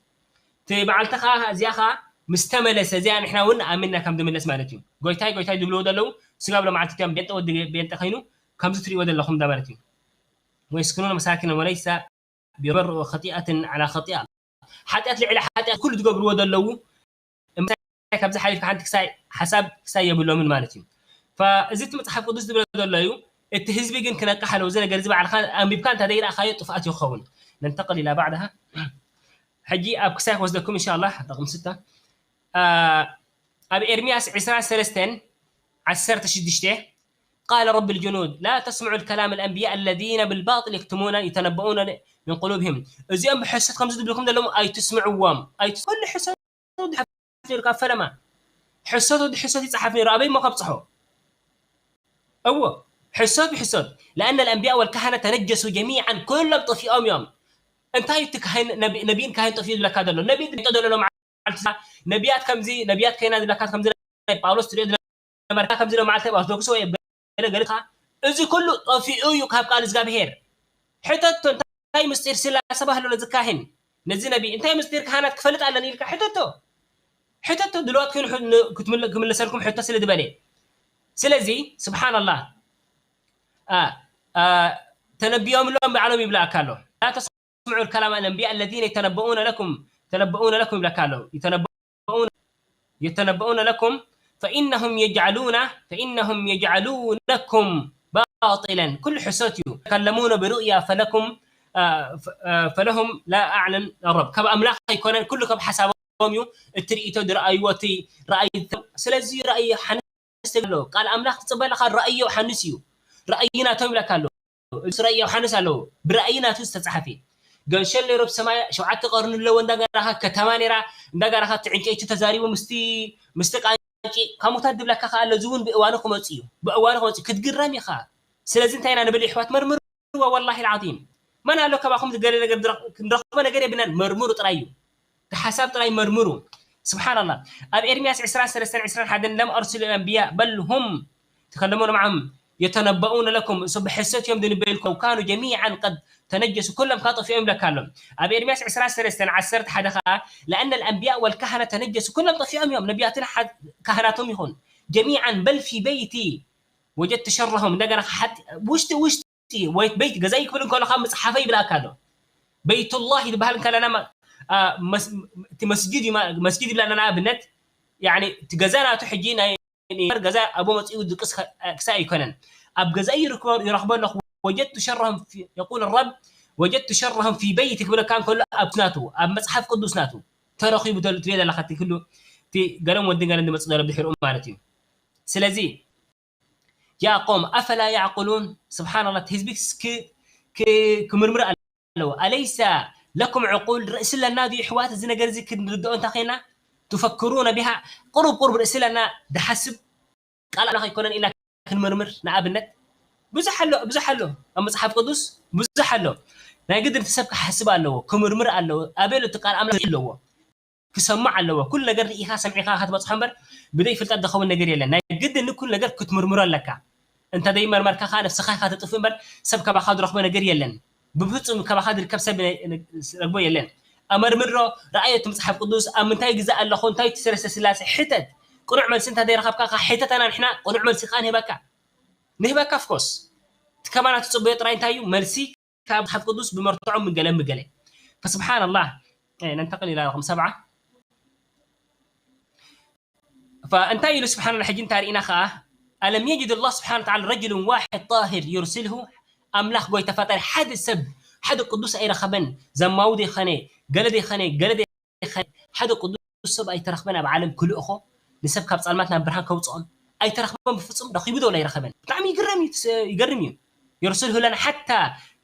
እቲ መዓልቲ ከዓ እዚኣ ከዓ ምስ ተመለሰ እዚኣ ንሕና እውን ኣሚንና ከም ዝምለስ ማለት እዩ ጎይታይ ጎይታይ ዝብልዎ ዘለዉ ስጋብ ለመዓልቲ እቲኦም ቤንጠ ወዲ ቤንጠ ኮይኑ ከምዚ ትሪእዎ ዘለኹም እንዳ ማለት እዩ ويسكنون مساكن وليس بمرء خطيئة على خطيئة ሓጢኣት ልዕሊ ሓጢኣት ኩሉ ዝገብርዎ ዘለዉ እምታይ ካብዚ ሓሊፍካ ሓንቲ ክሳይ ሓሳብ ክሳይ የብሎምን ማለት እዩ እዚ እቲ መፅሓፍ ቅዱስ ዝብሎ ዘሎ እዩ እቲ ህዝቢ ግን ክነቅሕ ኣለዎ እዚ ነገር እዚ ባዕልካ ኣንቢብካ እንተ ዘይረእካዮ ጥፍኣት ይኸውን ننتقل إلى بعدها ሕጂ ኣብ ክሳይ ክወስደኩም إن شاء الله رقم ستة ኣብ ኤርምያስ ዕስራን ሰለስተን ዓሰርተ ሽዱሽተ قال رب الجنود لا تسمعوا الكلام الأنبياء الذين بالباطل يكتمون يتنبؤون من قلوبهم እዚኦም ብሕሰት ከምዚ ዝብልኩም ዘለዎም ኣይትስምዕዎም ኣይትስ ኩሉ ሕሰት ወዲ ሓፊርካ ፈለማ ሕሰት ወዲ ሕሰት ይፅሓፍ ነይሩ ኣበይ ሞ ከብፅሖ እዎ ሕሰት ብሕሰት لأن الأنبياء والكهنة تنجسوا جميعا ኩሎም ጠፊኦም እዮም እንታይ እቲ ካህን ነቢይን ካህን ጠፊኡ ዝብለካ ዘሎ ነቢ ጠ ዘሎ ሎም ነቢያት ከምዚ ነቢያት ከይና ዝብለካ ከምዚ ናይ ጳውሎስ ትሪኦ ዝነበርካ ከምዚ ሎም መዓልቲ ኦርቶዶክስ ወይ ገለ ገለ እዚ ኩሉ ጠፊኡ እዩ ካብ ቃል እግዚኣብሄር ሕተቶ እንታይ ምስጢር ስላሰ ባህሎ ነዚ ካህን ነዚ ነቢ እንታይ ምስጢር ካህናት ክፈልጥ ኣለኒ ኢልካ ሕተቶ ሕተቶ ድልዋት ኮይኑ ክምለሰልኩም ሕቶ ስለ ዝበለ ስለዚ ስብሓን ኣላህ ተነቢዮምሎም ባዕሎም ይብላእካ ኣሎ تسمعوا الكلام الأنبياء الذين يتنبؤون لكم يتنبؤون لكم ይብለካ ኣለዉ يتنبؤون يتنبؤون لكم فإنهم يجعلون فإنهم يجعلونكم باطلا ኩሉ ሕሶት እዩ። يتكلمون برؤيا فلكم فلهم لا أعلم الرب ካብ ኣምላኽ ኣይኮነን ኩሉ ካብ ሓሳቦም እዩ። እቲ ርእይቶ ዝረኣይዎ እቲ ራእይ ስለዚ ራእይ ሓንስ ኣሎ ቃል ኣምላኽ ትፅበለኻ ራእዮ ሓንስ እዩ። ራእይ ናቶም ይብለካ ኣሎ። እዚ ራእይ ዮሃንስ ኣለዎ። ብራእይ ናቱ ዝተጻሕፈ። ገንሸል ነይሩ ኣብ ሰማይ ሸውዓተ ቀርኒ ኣለዎ እንዳጋራኻ ከተማ ነይራ እንዳጋራኻ እቲ ዕንጨይቲ ተዛሪቡ ምስቲ ምስቲ ቃንጪ ካብ ሙታት ድብለካ ከኣ ኣሎ እዚ እውን ብእዋኑ ክመጽእ እዩ። ብእዋኑ ክመጽእ እዩ። ክትግረም ኢኻ። ስለዚ እንታይ ኢና ንብል ይሕዋት መርምርዎ ወላሂ العظيم መን ኣሎ ካባኹም ዝገለ ነገር ክንረኽቦ ነገር የብልናን መርምሩ ጥራይ እዩ። እቲ ሓሳብ ጥራይ መርምሩ። ስብሓንላህ ኣብ ኤርምያስ ዕስራን ሰለስተን ዕስራን ሓደን ለም ኣርሱል ኣንብያ በል ሁም ተከለሙ ማዓም የተነበኡነ ለኩም እሱ ብሕሰት እዮም ዝንበዩልኩም ካኑ ጀሚዓን ቀድ ተነጀሱ ኩሎም ካብ ጠፊኦም ይብለካ ኣሎ ኣብ ኤርምያስ ዕስራን ሰለስተን ዓሰርተ ሓደ ከዓ ለአነ ልአንብያ ወልካህነ ተነጀሱ ኩሎም ጠፊኦም እዮም ነቢያትን ካህናቶም ይኹን ጀሚዓን በል ፊ በይቲ ወጀድቱ ሸረሆም እንደገና ውሽጢ ውሽጢ ወይ በይት ገዛይ ክብል እንከሎ ካብ መፅሓፈ ይብላካ ኣሎ በይቱላህ ዝበሃል እንከለና እቲ መስጅድ መስጅድ ይብላና ንኣብነት እቲ ገዛ ናቱ ሕጂ ናይ ገዛ ኣቦ መፅኡ ድቅስ ክሳእ ኣይኮነን ኣብ ገዛይ ይረኽቦ ኣለኹ ወጀድቱ ሸረሆም የቁል ረብ ወጀድቱ ሸረሆም ፊ በይቲ ክብለካ እንከሎ ኣብ ናቱ ኣብ መፅሓፍ ቅዱስ ናቱ ተረኺቡ ትብል ዘለካ ኩሉ ገለን ወድን ገለን ዝመፅእ ዘሎ ድሕርኡ ማለት እዩ ስለዚ يا قوم أفلا يعقلون سبحان الله ህዝቢ ክምርምር ኣለዎ أليس لكم عقول ርእሲ ኣለና ድዩ ኣሕዋት እዚ ነገር እዚ ክንርድኦ እንተ ኸይና تفكرون بها ቁሩብ ቁሩብ ርእሲ ኣለና ድሓስብ ቃል ኣምላኽ ኣይኮነን ኢልና ክንምርምር ንኣብነት ብዙሕ ኣሎ ብዙሕ ኣሎ ኣብ መፅሓፍ ቅዱስ ብዙሕ ኣሎ ናይ ግድን እቲ ሰብ ክሓስብ ኣለዎ ክምርምር ኣለዎ ኣበይ ኣሎ እቲ ቃል ኣምላኽ ኣለዎ ክሰምዕ ኣለዎ ኩሉ ነገር ርኢኻ ሰሚዕኻ ክትበፅሖ እምበር ብደይ ፍልጠት ዝኸውን ነገር የለን ናይ ግድን ኩሉ ነገር ክትምርምሮ ኣለካ እንተ ዘይመርመርካ ከዓ ነብስኻ ኢኻ ትጥፍእ እምበር ሰብ ካባኻ ዝረኽቦ ነገር የለን ብፍፁም ካባኻ ዝርከብ ሰብ ረግቦ የለን ኣመርምሮ ረኣዮ እቲ መፅሓፍ ቅዱስ ኣብ ምንታይ ግዛእ ኣለኹ እንታይ እቲ ሰለስተ ስላሴ ሕተት ቅኑዕ መልሲ እንተ ዘይረኸብካ ከዓ ሕተተና ንሕና ቅኑዕ መልሲ ከዓ ንህበካ ንህበካ ፍኮስ እቲ ከማና ትፅበዮ ጥራይ እንታይ እዩ መልሲ ካብ መፅሓፍ ቅዱስ ብመርትዖ ምገለ ምገለ فسبحان الله ننتقل إلى رقم سبعة فእንታይ ኢሉ ስብሓን ሕጂ እንታይ ርኢና ከዓ ألم يجد الله سبحانه وتعالى رجل واحد طاهر يرسله ኣምላኽ ጎይታ ፈጣሪ ሓደ ሰብ ሓደ ቅዱስ ኣይረኸበን ዘማዊ ዘይኸነ ገለ ዘይኸነ ገለ ሓደ ቅዱስ ሰብ ኣይተረኽበን ኣብ ዓለም ክልእኾ ንሰብ ካብ ፃልማት ናብ ብርሃን ከውፅኦም ኣይተረኽበን ብፍፁም ረኺቡ ዶ ኣይረኸበን ብጣዕሚ ይግረም ይገርም እዩ يرسله لنا حتى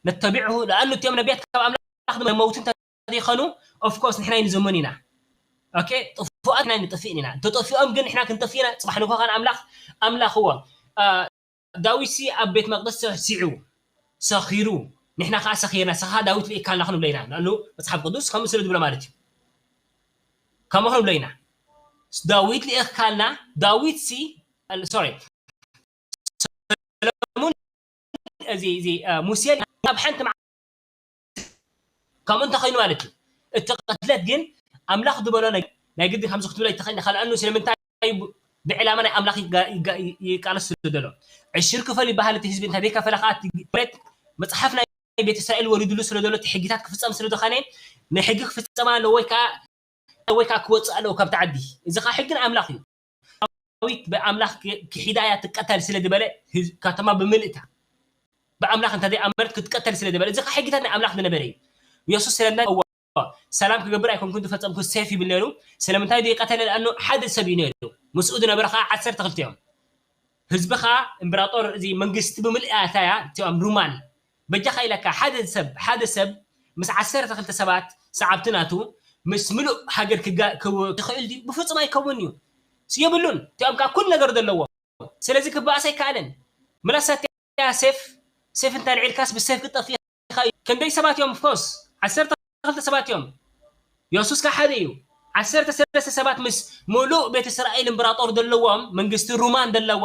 نتبعه لأنه እቲኦም ነቢያት ካብ ኣምላኽ መውቲ እንተዘይኾኑ of course ንሕና ይንዘመን ኢና okay ጥፉኣት ናይ ንጥፍእ ኢና እንተጠፊኦም ግን ንሕና ክንጠፍእ ኢና ፅባሕ ንግሆ ከን ኣምላኽ ኣምላኽዎ ዳዊት ሲ ኣብ ቤት መቅደስ ተሲዑ ሰኺሩ ንሕና ከዓ ሰኺርና ስኻ ዳዊት ልኢካልና ክንብሎ ኢና ንኣሉ መፅሓፍ ቅዱስ ከምኡ ስለ ዝብሎ ማለት እዩ ከምኡ ክንብሎ ኢና ዳዊት ልኢኽካልና ዳዊት ሲ sorry ሰለሙን እዚ እዚ ሙሴ ኣብ ሓንቲ ከምኡ እንተኾይኑ ማለት እዩ እቲ ቅትለት ግን ኣምላኽ ዝበሎ ናይ ግዲ ከምዚ ክትብሎ ይትኽእል ኢኻ ንኣኑ ስለምንታይ ብዕላማ ናይ ኣምላኽ ይቃለስ ስለ ዘሎ ዕሽር ክፈል ይበሃል እቲ ህዝቢ እንተ ዘይከፈለ ከዓ መፅሓፍ ናይ ቤት እስራኤል ወሪድሉ ስለ ዘሎ እቲ ሕጊታት ክፍፀም ስለ ዝኾነ ንሕጊ ክፍፀም ኣለዎ ወይ ከዓ ወይ ከዓ ክወፅእ ኣለዎ ካብቲ ዓዲ እዚ ከዓ ሕጊ ናይ ኣምላኽ እዩ ዳዊት ብኣምላኽ ክሒዳ እያ ትቀተል ስለ ዝበለ ከተማ ብምልእታ ብኣምላኽ እንተ ዘይኣመነት ክትቀተል ስለ ዝበለ እዚ ከዓ ሕጊታት ናይ ኣምላኽ ዝነበረ እዩ የሱስ ስለምንታይ እዎ ሰላም ክገብር ኣይኮንኩን ዝፈጸምኩ ሴፍ ይብል ነይሩ ስለምንታይ ዘይቀተለ ለኣኑ ሓደ ሰብ እዩ ነይሩ ምስኡ ዝነበረ ከዓ ዓሰርተ ክልተ እዮም ህዝቢ ከዓ እምበራጦር እዚ መንግስቲ ብምልእታ እያ እቲኦም ሩማን በጃኻ ኢለካ ሓደ ሰብ ሓደ ሰብ ምስ ዓሰርተ ክልተ ሰባት ሰዓብቲ ናቱ ምስ ምሉእ ሃገር ክኽእል ድዩ? ብፍጹም ኣይከውን እዩ። የብሉን። እቲኦም ከዓ ኩሉ ነገር ዘለዎም። ስለዚ ክበኣስ ኣይከኣልን። ምላስ እቲኣ ሴፍ ሴፍ እንተ ኣልዒልካስ ብሴፍ ክትጠፍእ ኢኻ እዩ። ክንደይ ሰባት እዮም? ኦፍኮርስ ዓሰርተ ክልተ ሰባት እዮም። የሱስ ከዓ ሓደ እዩ። ዓሰርተ ሰለስተ ሰባት ምስ ምሉእ ቤት እስራኤል እምበራጦር ዘለዎም መንግስቲ ሩማን ዘለዋ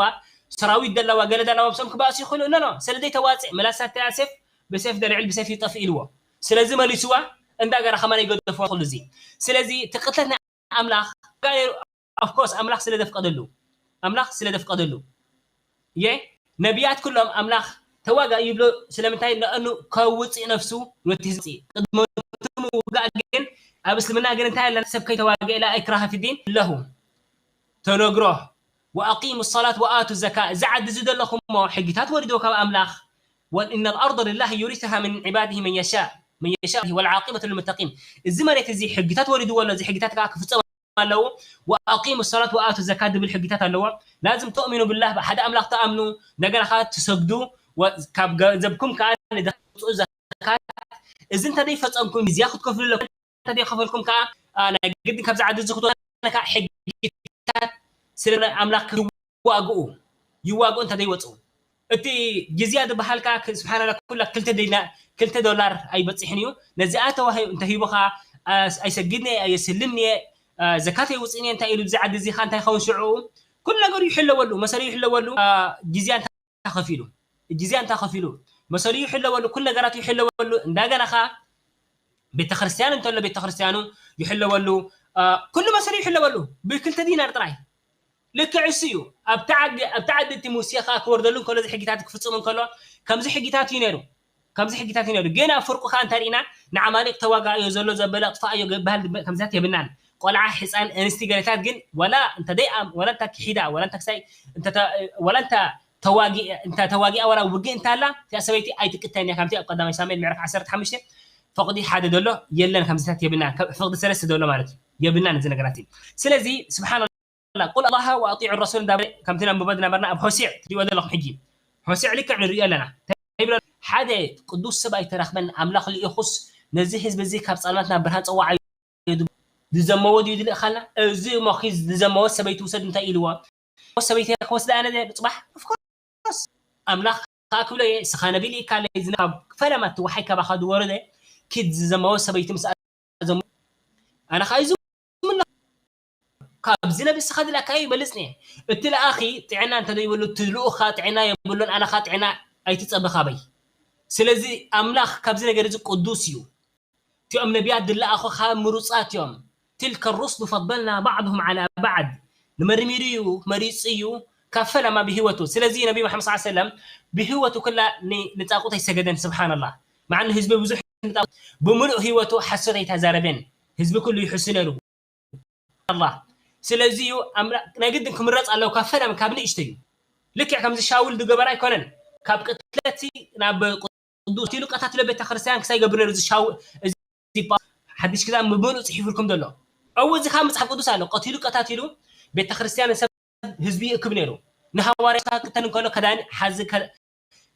ሰራዊት ዘለዋ ገለ ዘለዋ ምስኦም ክበኣሱ ይኽእሉ እኖ ኖ ስለ ዘይተዋፅእ ምላስ እቲኣ ሴፍ ብሴፍ ደልዕል ብሴፍ ይጠፍእ ኢልዎ ስለዚ መሊስዋ እንዳ ገራ ከማን ይገደፍዋ ኩሉ እዚ ስለዚ እቲ ቅትለት ናይ ኣምላኽ ኦፍኮርስ ኣምላኽ ስለ ዘፍቀደሉ ኣምላኽ ስለ ዘፍቀደሉ እየ ነቢያት ኩሎም ኣምላኽ ተዋጋ ይብሎ ስለምንታይ ለእኑ ከውፅእ ነፍሱ ወቲ ህዝቢ ቅድመ ምውጋእ ግን ኣብ እስልምና ግን እንታይ ኣለና ሰብ ከይተዋገ ኢላ ኣይክራሃ ፊዲን ለሁ ተነግሮ። وأقيموا الصلاة وآتوا الزكاة። እዚ ዓዲ እዚ ዘለኹሞ ሕጊታት ወሪድዎ ካብ ኣምላኽ። وإن الأرض لله يورثها من عباده من يشاء من يشاء والعاقبة للمتقين። እዚ መሬት እዚ ሕጊታት ወሪድዎ ኣሎ። እዚ ሕጊታት ከዓ ክፍጸም ኣለዎ። وأقيموا الصلاة وآتوا الزكاة ዝብል ሕጊታት ኣለዎ። ላዝም تؤمنوا بالله፣ ብሓደ ኣምላኽ ትኣምኑ፣ እንደገና ከዓ ትሰግዱ፣ ወ-፣ ካብ ገንዘብኩም ከዓ ንድኻ ተውፅኡ ዘካት። እዚ እንተዘይፈጸምኩም፣ ጅዝያ ክትከፍሉ ኣለኩም። እንተዘይከፈልኩም ከዓ፣ አ፣ ናይ ግድን ካብዚ ዓዲ እዚ ክትወፅኡ ከዓ ሕጊታት ስለ ኣምላኽ ይዋግኡ፣ ይዋግኡ እንተዘይወፁ። እቲ ጅዝያ ዝበሃል ከዓ ክ-፣ ስብሓንላ፣ ኩላ ክልተ ዲና-፣ ክልተ ዶላር ኣይበፅሕን እዩ። ነዚኣ ተዋሂ-፣ እንተሂቡ ከዓ፣ አ፣ ኣይሰግድን እየ፣ ኣየስልን እየ፣ አ፣ ዘካት ኣይውፅእን እየ፣ እንታይ ኢሉ፣ እዚ ዓዲ እዚ ከዓ እንታይ ይኸውን ሽዑ? ኩሉ ነገሩ ይሕለወሉ፣ መሰሉ ይሕለወሉ፣ አ፣ ጅዝያ እንታይ ከፊሉ? ጅዝያ እንታይ ከፊሉ? መሰሉ ይሕለወሉ፣ ኩሉ ነገራቱ ይሕለወሉ። እንደገና ከዓ ቤተክርስትያን እንተሎ ቤተክርስትያኑ ይሕለወሉ፣ አ፣ ኩሉ መሰሉ ይሕለወሉ ብክልተ ዲናር ጥራይ። ልክዕ እሱ እዩ። ኣብቲ ዓዲ፣ ኣብቲ ዓዲ እቲ ሙሴ ከዓ ክወርደሉ እንከሎ፣ እዚ ሕጊታት ክፍጽም እንከሎ፣ ከምዚ ሕጊታት እዩ ነይሩ። ከምዚ ሕጊታት እዩ ነይሩ። ግን ኣብ ፍርቁ ከዓ እንታይ ርኢና? ንዓማሌቅ ተዋጋእዮ፣ ዘሎ ዘበለ ኣጥፍኣዮ ዝበሃል ከምዚታት የብልናን። ቆልዓ፣ ሕፃን፣ ኣንስቲ ገለታት ግን ዋላ እንተ ደይኣም-፣ ዋላ እንተ ክሒዳ፣ ዋላ እንተ ክሳይ፣ እንተ ተ-፣ ዋላ እንተ ተዋጊ-፣ እንተ ተዋጊኣ፣ ዋላ ውግእ እንተ ኣላ፣ እቲኣ ሰበይቲ ኣይትቅተን እያ። ከምቲ ኣብ ቀዳማይ ሳሙኤል ምዕራፍ ዓሰርተ ሓሙሽተ ፈቕዲ ሓደ ዘሎ የለን፣ ከምዚታት የብልናን። ከ-፣ ፈቕዲ ሰለስተ ዘሎ ማለት እዩ። የብልናን እዚ ነገራት እዩ። ስለዚ ስብሓን ቁል ኣላሃ ወኣጢዑ ረሱል እንዳበለ ከምቲ ነንብቦ ዝነበርና ኣብ ሆሴዕ ትሪእዎ ዘለኹም ሕጂ። ሆሴዕ ልክዕ ንሪኦ ኣለና። እንታይ ይብሎ? ሓደ ቅዱስ ሰብ ኣይተረኽበን፣ ኣምላኽ ልኢኹስ ነዚ ህዝቢ እዚ ካብ ጸልማት ናብ ብርሃን ጸዋዓዮ ዝብል ዝዘመዎ ድዩ ዝልእኻልና? እዚ እሞ ኺድ ዝዘመዎ ሰበይቲ ውሰድ እንታይ ኢልዎ? ሰበይቲ ክወስዳ ኣነ ጽባሕ? Of course። ኣምላኽ ከኣ ክብሎ እየ፣ እስኻ ነቢ ልኢካ ኣለይ፣ እዚ ካብ ፈለማ እቲ ወሓይ ካባኻ ዝወረደ ኪድ ዝዘመዎ ሰበይቲ ምስኣ ዘሙ-፣ ኣነ ከኣ ይዝምሎ። ካብዚ ነቢ እስኻ ዝለኣካዮ ይበልጽ እየ። እቲ ለኣኺ ጥዕና እንተ ዘይብሉ፣ እቲ ልኡኽ ከኣ ጥዕና የብሉን፣ ኣነ ከኣ ጥዕና ኣይትጸበ ካበይ። ስለዚ ኣምላኽ ካብዚ ነገር እዚ ቅዱስ እዩ። እቲኦም ነቢያት ዝለኣኹ ከኣ ምሩጻት እዮም። ትልከ ሩስሉ ፈደልና ባዕድሁም ዓላ ባዕድ። ንመርሚሩ እዩ፣ መሪጹ እዩ፣ ካብ ፈለማ ብህይወቱ። ስለዚ ነቢ መሓመድ ሰለላሁ ዐለይሂ ወሰለም ብህይወቱ ኩላ ን-፣ ንጣቁት ኣይሰገደን። ስብሓንላህ። መዓ ንህዝቢ ብዙሕ ንጣቁት፣ ብምሉእ ህይወቱ ሓሶት ኣይተዛረበን። ህዝቢ ኩሉ ይሕሱ ነይሩ። ኣላህ። ስለዚ እዩ ኣምላ-፣ ናይ ግድን ክምረጽ ኣለዎ፣ ካብ ፈለማ፣ ካብ ንእሽተዩ። ልክዕ ከምዚ ሻውል ዝገበረ ኣይኮነን። ካብ ቅትለቲ ናብ ቅዱስ ኢሉ ቀታትሎ ቤተ ክርስቲያን ክሳይ ይገብር ነይሩ። እዚ ሻው-፣ እዚ ሓድሽ ክዳን ብምሉእ ጽሒፉልኩም ዘሎ። እው፣ እዚ ካብ መጽሓፍ ቅዱስ ኣሎ። ቀቲሉ ቀታቲሉ ቤተ ክርስቲያን ሰብ ህዝቢ ይእክብ ነይሩ። ንሃዋርያ ክቅተል እንከሎ ክዳን ሓዚ ከ-፣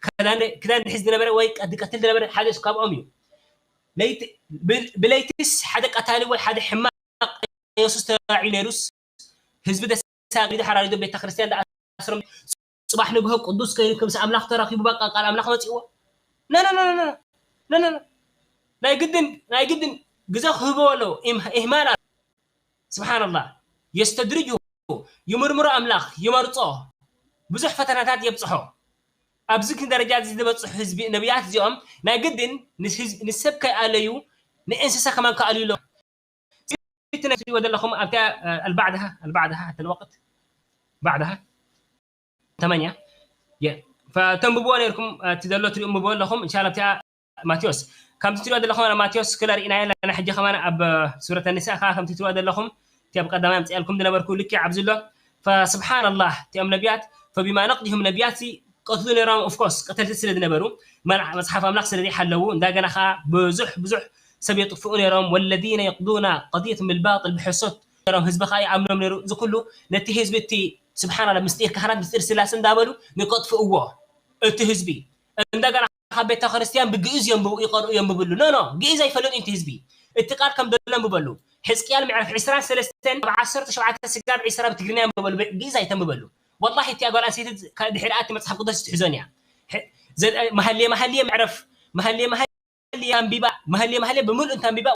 ክዳን፣ ክዳን ዝሕዝ ዝነበረ ወይ ቀ-፣ ዝቀትል ዝነበረ ሓደ ካብኦም እዩ። ለይቲ፣ ብ-፣ ብለይትስ ሓደ ቀታሊ ወይ ሓደ ሕማቅ የሱስ ተራእዩ ነይሩስ ህዝቢ ደሳቂዱ ሓራሪዶ ቤተ ክርስቲያን ዝኣስሮም ጽባሕ ንግሆ ቅዱስ ኮይኑ ከምሲ ኣምላኽ ተራኺቡ በቃ ቃል ኣምላኽ መጺእዎ። ነ፣ ነ፣ ነ፣ ነ፣ ነ፣ ነ፣ ነ። ናይ ግድን፣ ናይ ግድን ግዜ ክህብዎ ኣለዎ። ኢም-፣ ኢህማል ኣሎ። ስብሓንላህ። የስተድርጅሁ፣ ይምርምሮ ኣምላኽ፣ ይመርጾ። ብዙሕ ፈተናታት የብጽሖ። ኣብዚ ግን ደረጃ እዚ ዝበጽሑ ህዝቢ ነቢያት እዚኦም ናይ ግድን ንህዝቢ፣ ንሰብ ከይኣለዩ ንእንስሳ ከማን ከኣልዩ ኣለዎም። እቲ ናይ ትሪእዎ ዘለኹም ኣብታ፣ አ፣ البعدها، البعدها حتى الوقت بعدها ثمانية. የ-፣ ፈተንብብዎ ነይርኩም፣ አ፣ እቲ ዘሎ ትሪኡ እንብብዎ ኣለኹም። እንሻላ ኣብቲኣ ማቴዎስ፣ ከምቲ ትሪእዎ ዘለኹም ኣብ ማቴዎስ ክላ ርኢናዮ ኣለና። ሕጂ ከማን ኣብ ሱረት ኣኒሳ ከኣ ከምቲ ትሪእዎ ዘለኹም እቲ ኣብ ቀዳማይ ኣምፅኣልኩም ዝነበርኩ ልክዕ ኣብዚ ኣሎ። ፈስብሓንላህ፣ እቲኦም ነቢያት፣ ፈቢማ ነቅድህም ነቢያት ሲ ቀትሉ ነይሮም። ኦፍኮርስ ቀተልቲ ስለ ዝነበሩ፣ መን-፣ መፅሓፍ ኣምላኽ ስለ ዘይሓለዉ፣ እንዳገና ከዓ ብዙሕ ብዙሕ ሰብ የጥፍኡ ነይሮም። ወለዚነ የቅዱና ቀድየትም ብልባጥል፣ ብሕሶት ነይሮም፣ ህዝቢ ከዓ ይኣምኖም ነይሩ። እዚ ኩሉ ነቲ ህዝቢ እቲ ስብሓንላ ምስጢር ካህናት ምስጢር ስላሴ እንዳበሉ ንከጥፍእዎ እቲ ህዝቢ። እንደገና ካብ ቤተ ክርስቲያን ብግእዝ የንብቡ፣ ይቐርኡ የንብብሉ። ኖ፣ ኖ፣ ግእዝ ኣይፈለጥን እቲ ህዝቢ። እቲ ቃል ከም ዘሎ የንብበሉ። ሕዝቅኤል ምዕራፍ ዕስራን ሰለስተን ካብ ዓሰርተ ሸውዓተ ስጋብ ዕስራ ብትግርኛ የንብበሉ፣ ብግእዝ ኣይተንብበሉ። ወላሂ እቲኣ ጓል ኣንስተይቲ ከ-፣ ድሕሪ ኣቲ መጽሓፍ ቅዱስ ትሕዞን እያ። ሕ-፣ ዘ-፣ መሃልየ መሃልየ ምዕረፍ፣ መሃልየ መሃልየ ኣንቢባ፣ መሃልየ መሃልየ ብምሉእ እንተ ኣንቢባ፣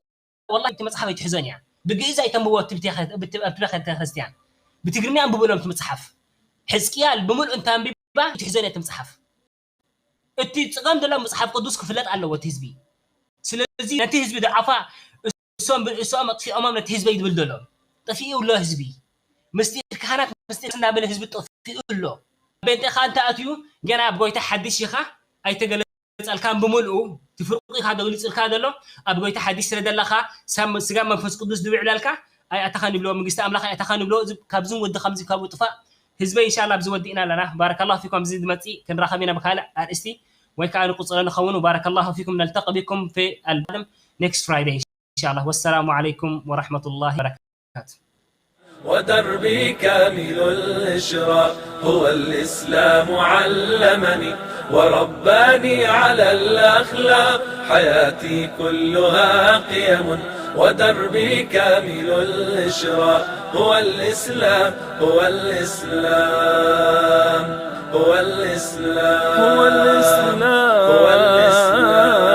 ወላሂ እቲ መጽሓፍ ኣይትሕዞን እያ። ብግእዝ ኣይተንብቦ እቲ ቤተ-፣ ቤተ-፣ ቤተ ክርስቲያን። ብትግርኛ ኣንብብሎም እቲ መጽሓፍ። ሕዝቅኤል ብምሉእ እንተ ኣንቢባ፣ ኣይትሕዞን እያ እቲ መጽሓፍ። እቲ ጸገም ዘሎ መጽሓፍ ቅዱስ ክፍለጥ ኣለዎ እቲ ህዝቢ። ስለዚ ነቲ ህዝቢ ድዓፋ እሶም ብርእሶም ኣጥፊኦሞም ነቲ ህዝበይ ዝብል ዘሎ። ጠፊኡ ኣሎ ህዝቢ። ምስጢር ካህናት ምስጢር እናበለ ህዝቢ ጠፊኡ ኣሎ። ጴንጤ ኻኣ እንተ ኣትዩ ገና ኣብ ጎይታ ሓድሽ ኢኻ ኣይተገለጸልካን ብምልኡ፣ እቲ ፍርቁ ኢኻ ተገሊጹልካ ዘሎ። ኣብ ጎይታ ሓድሽ ስለ ዘለኻ ሳብ ስጋ መንፈስ ቅዱስ ዝውዕለልካ ኣይኣተኻን ይብልዎ፣ መንግስቲ ኣምላኽ ኣይኣተኻን ይብልዎ። እዚ ካብዚ ወዲ ከምዚ ካብኡ ጥፋእ። ህዝበይ፣ ኢንሻላህ ኣብዚ ወዲእና ኣለና። ባረከላሁ ፊኩም። ኣብዚ ዝመፅእ ክንራኸብ ኢና ብካልእ ኣርእስቲ ወይ ከዓ ንቁፅረ ንኸውን። ባረከላሁ ፊኩም። ነልተቂ ቢኩም ፊ ኣልባድም ኔክስት ፍራይደይ ኢንሻላህ። ወሰላሙ ዓለይኩም ወረሕመቱላሂ ወበረካቱ። ودربي كامل الإشراق، هو الإسلام علمني ورباني على الأخلاق. حياتي كلها قيم، ودربي كامل الإشراق، هو الإسلام، هو الإسلام، هو الإسلام، هو الإسلام، هو الإسلام.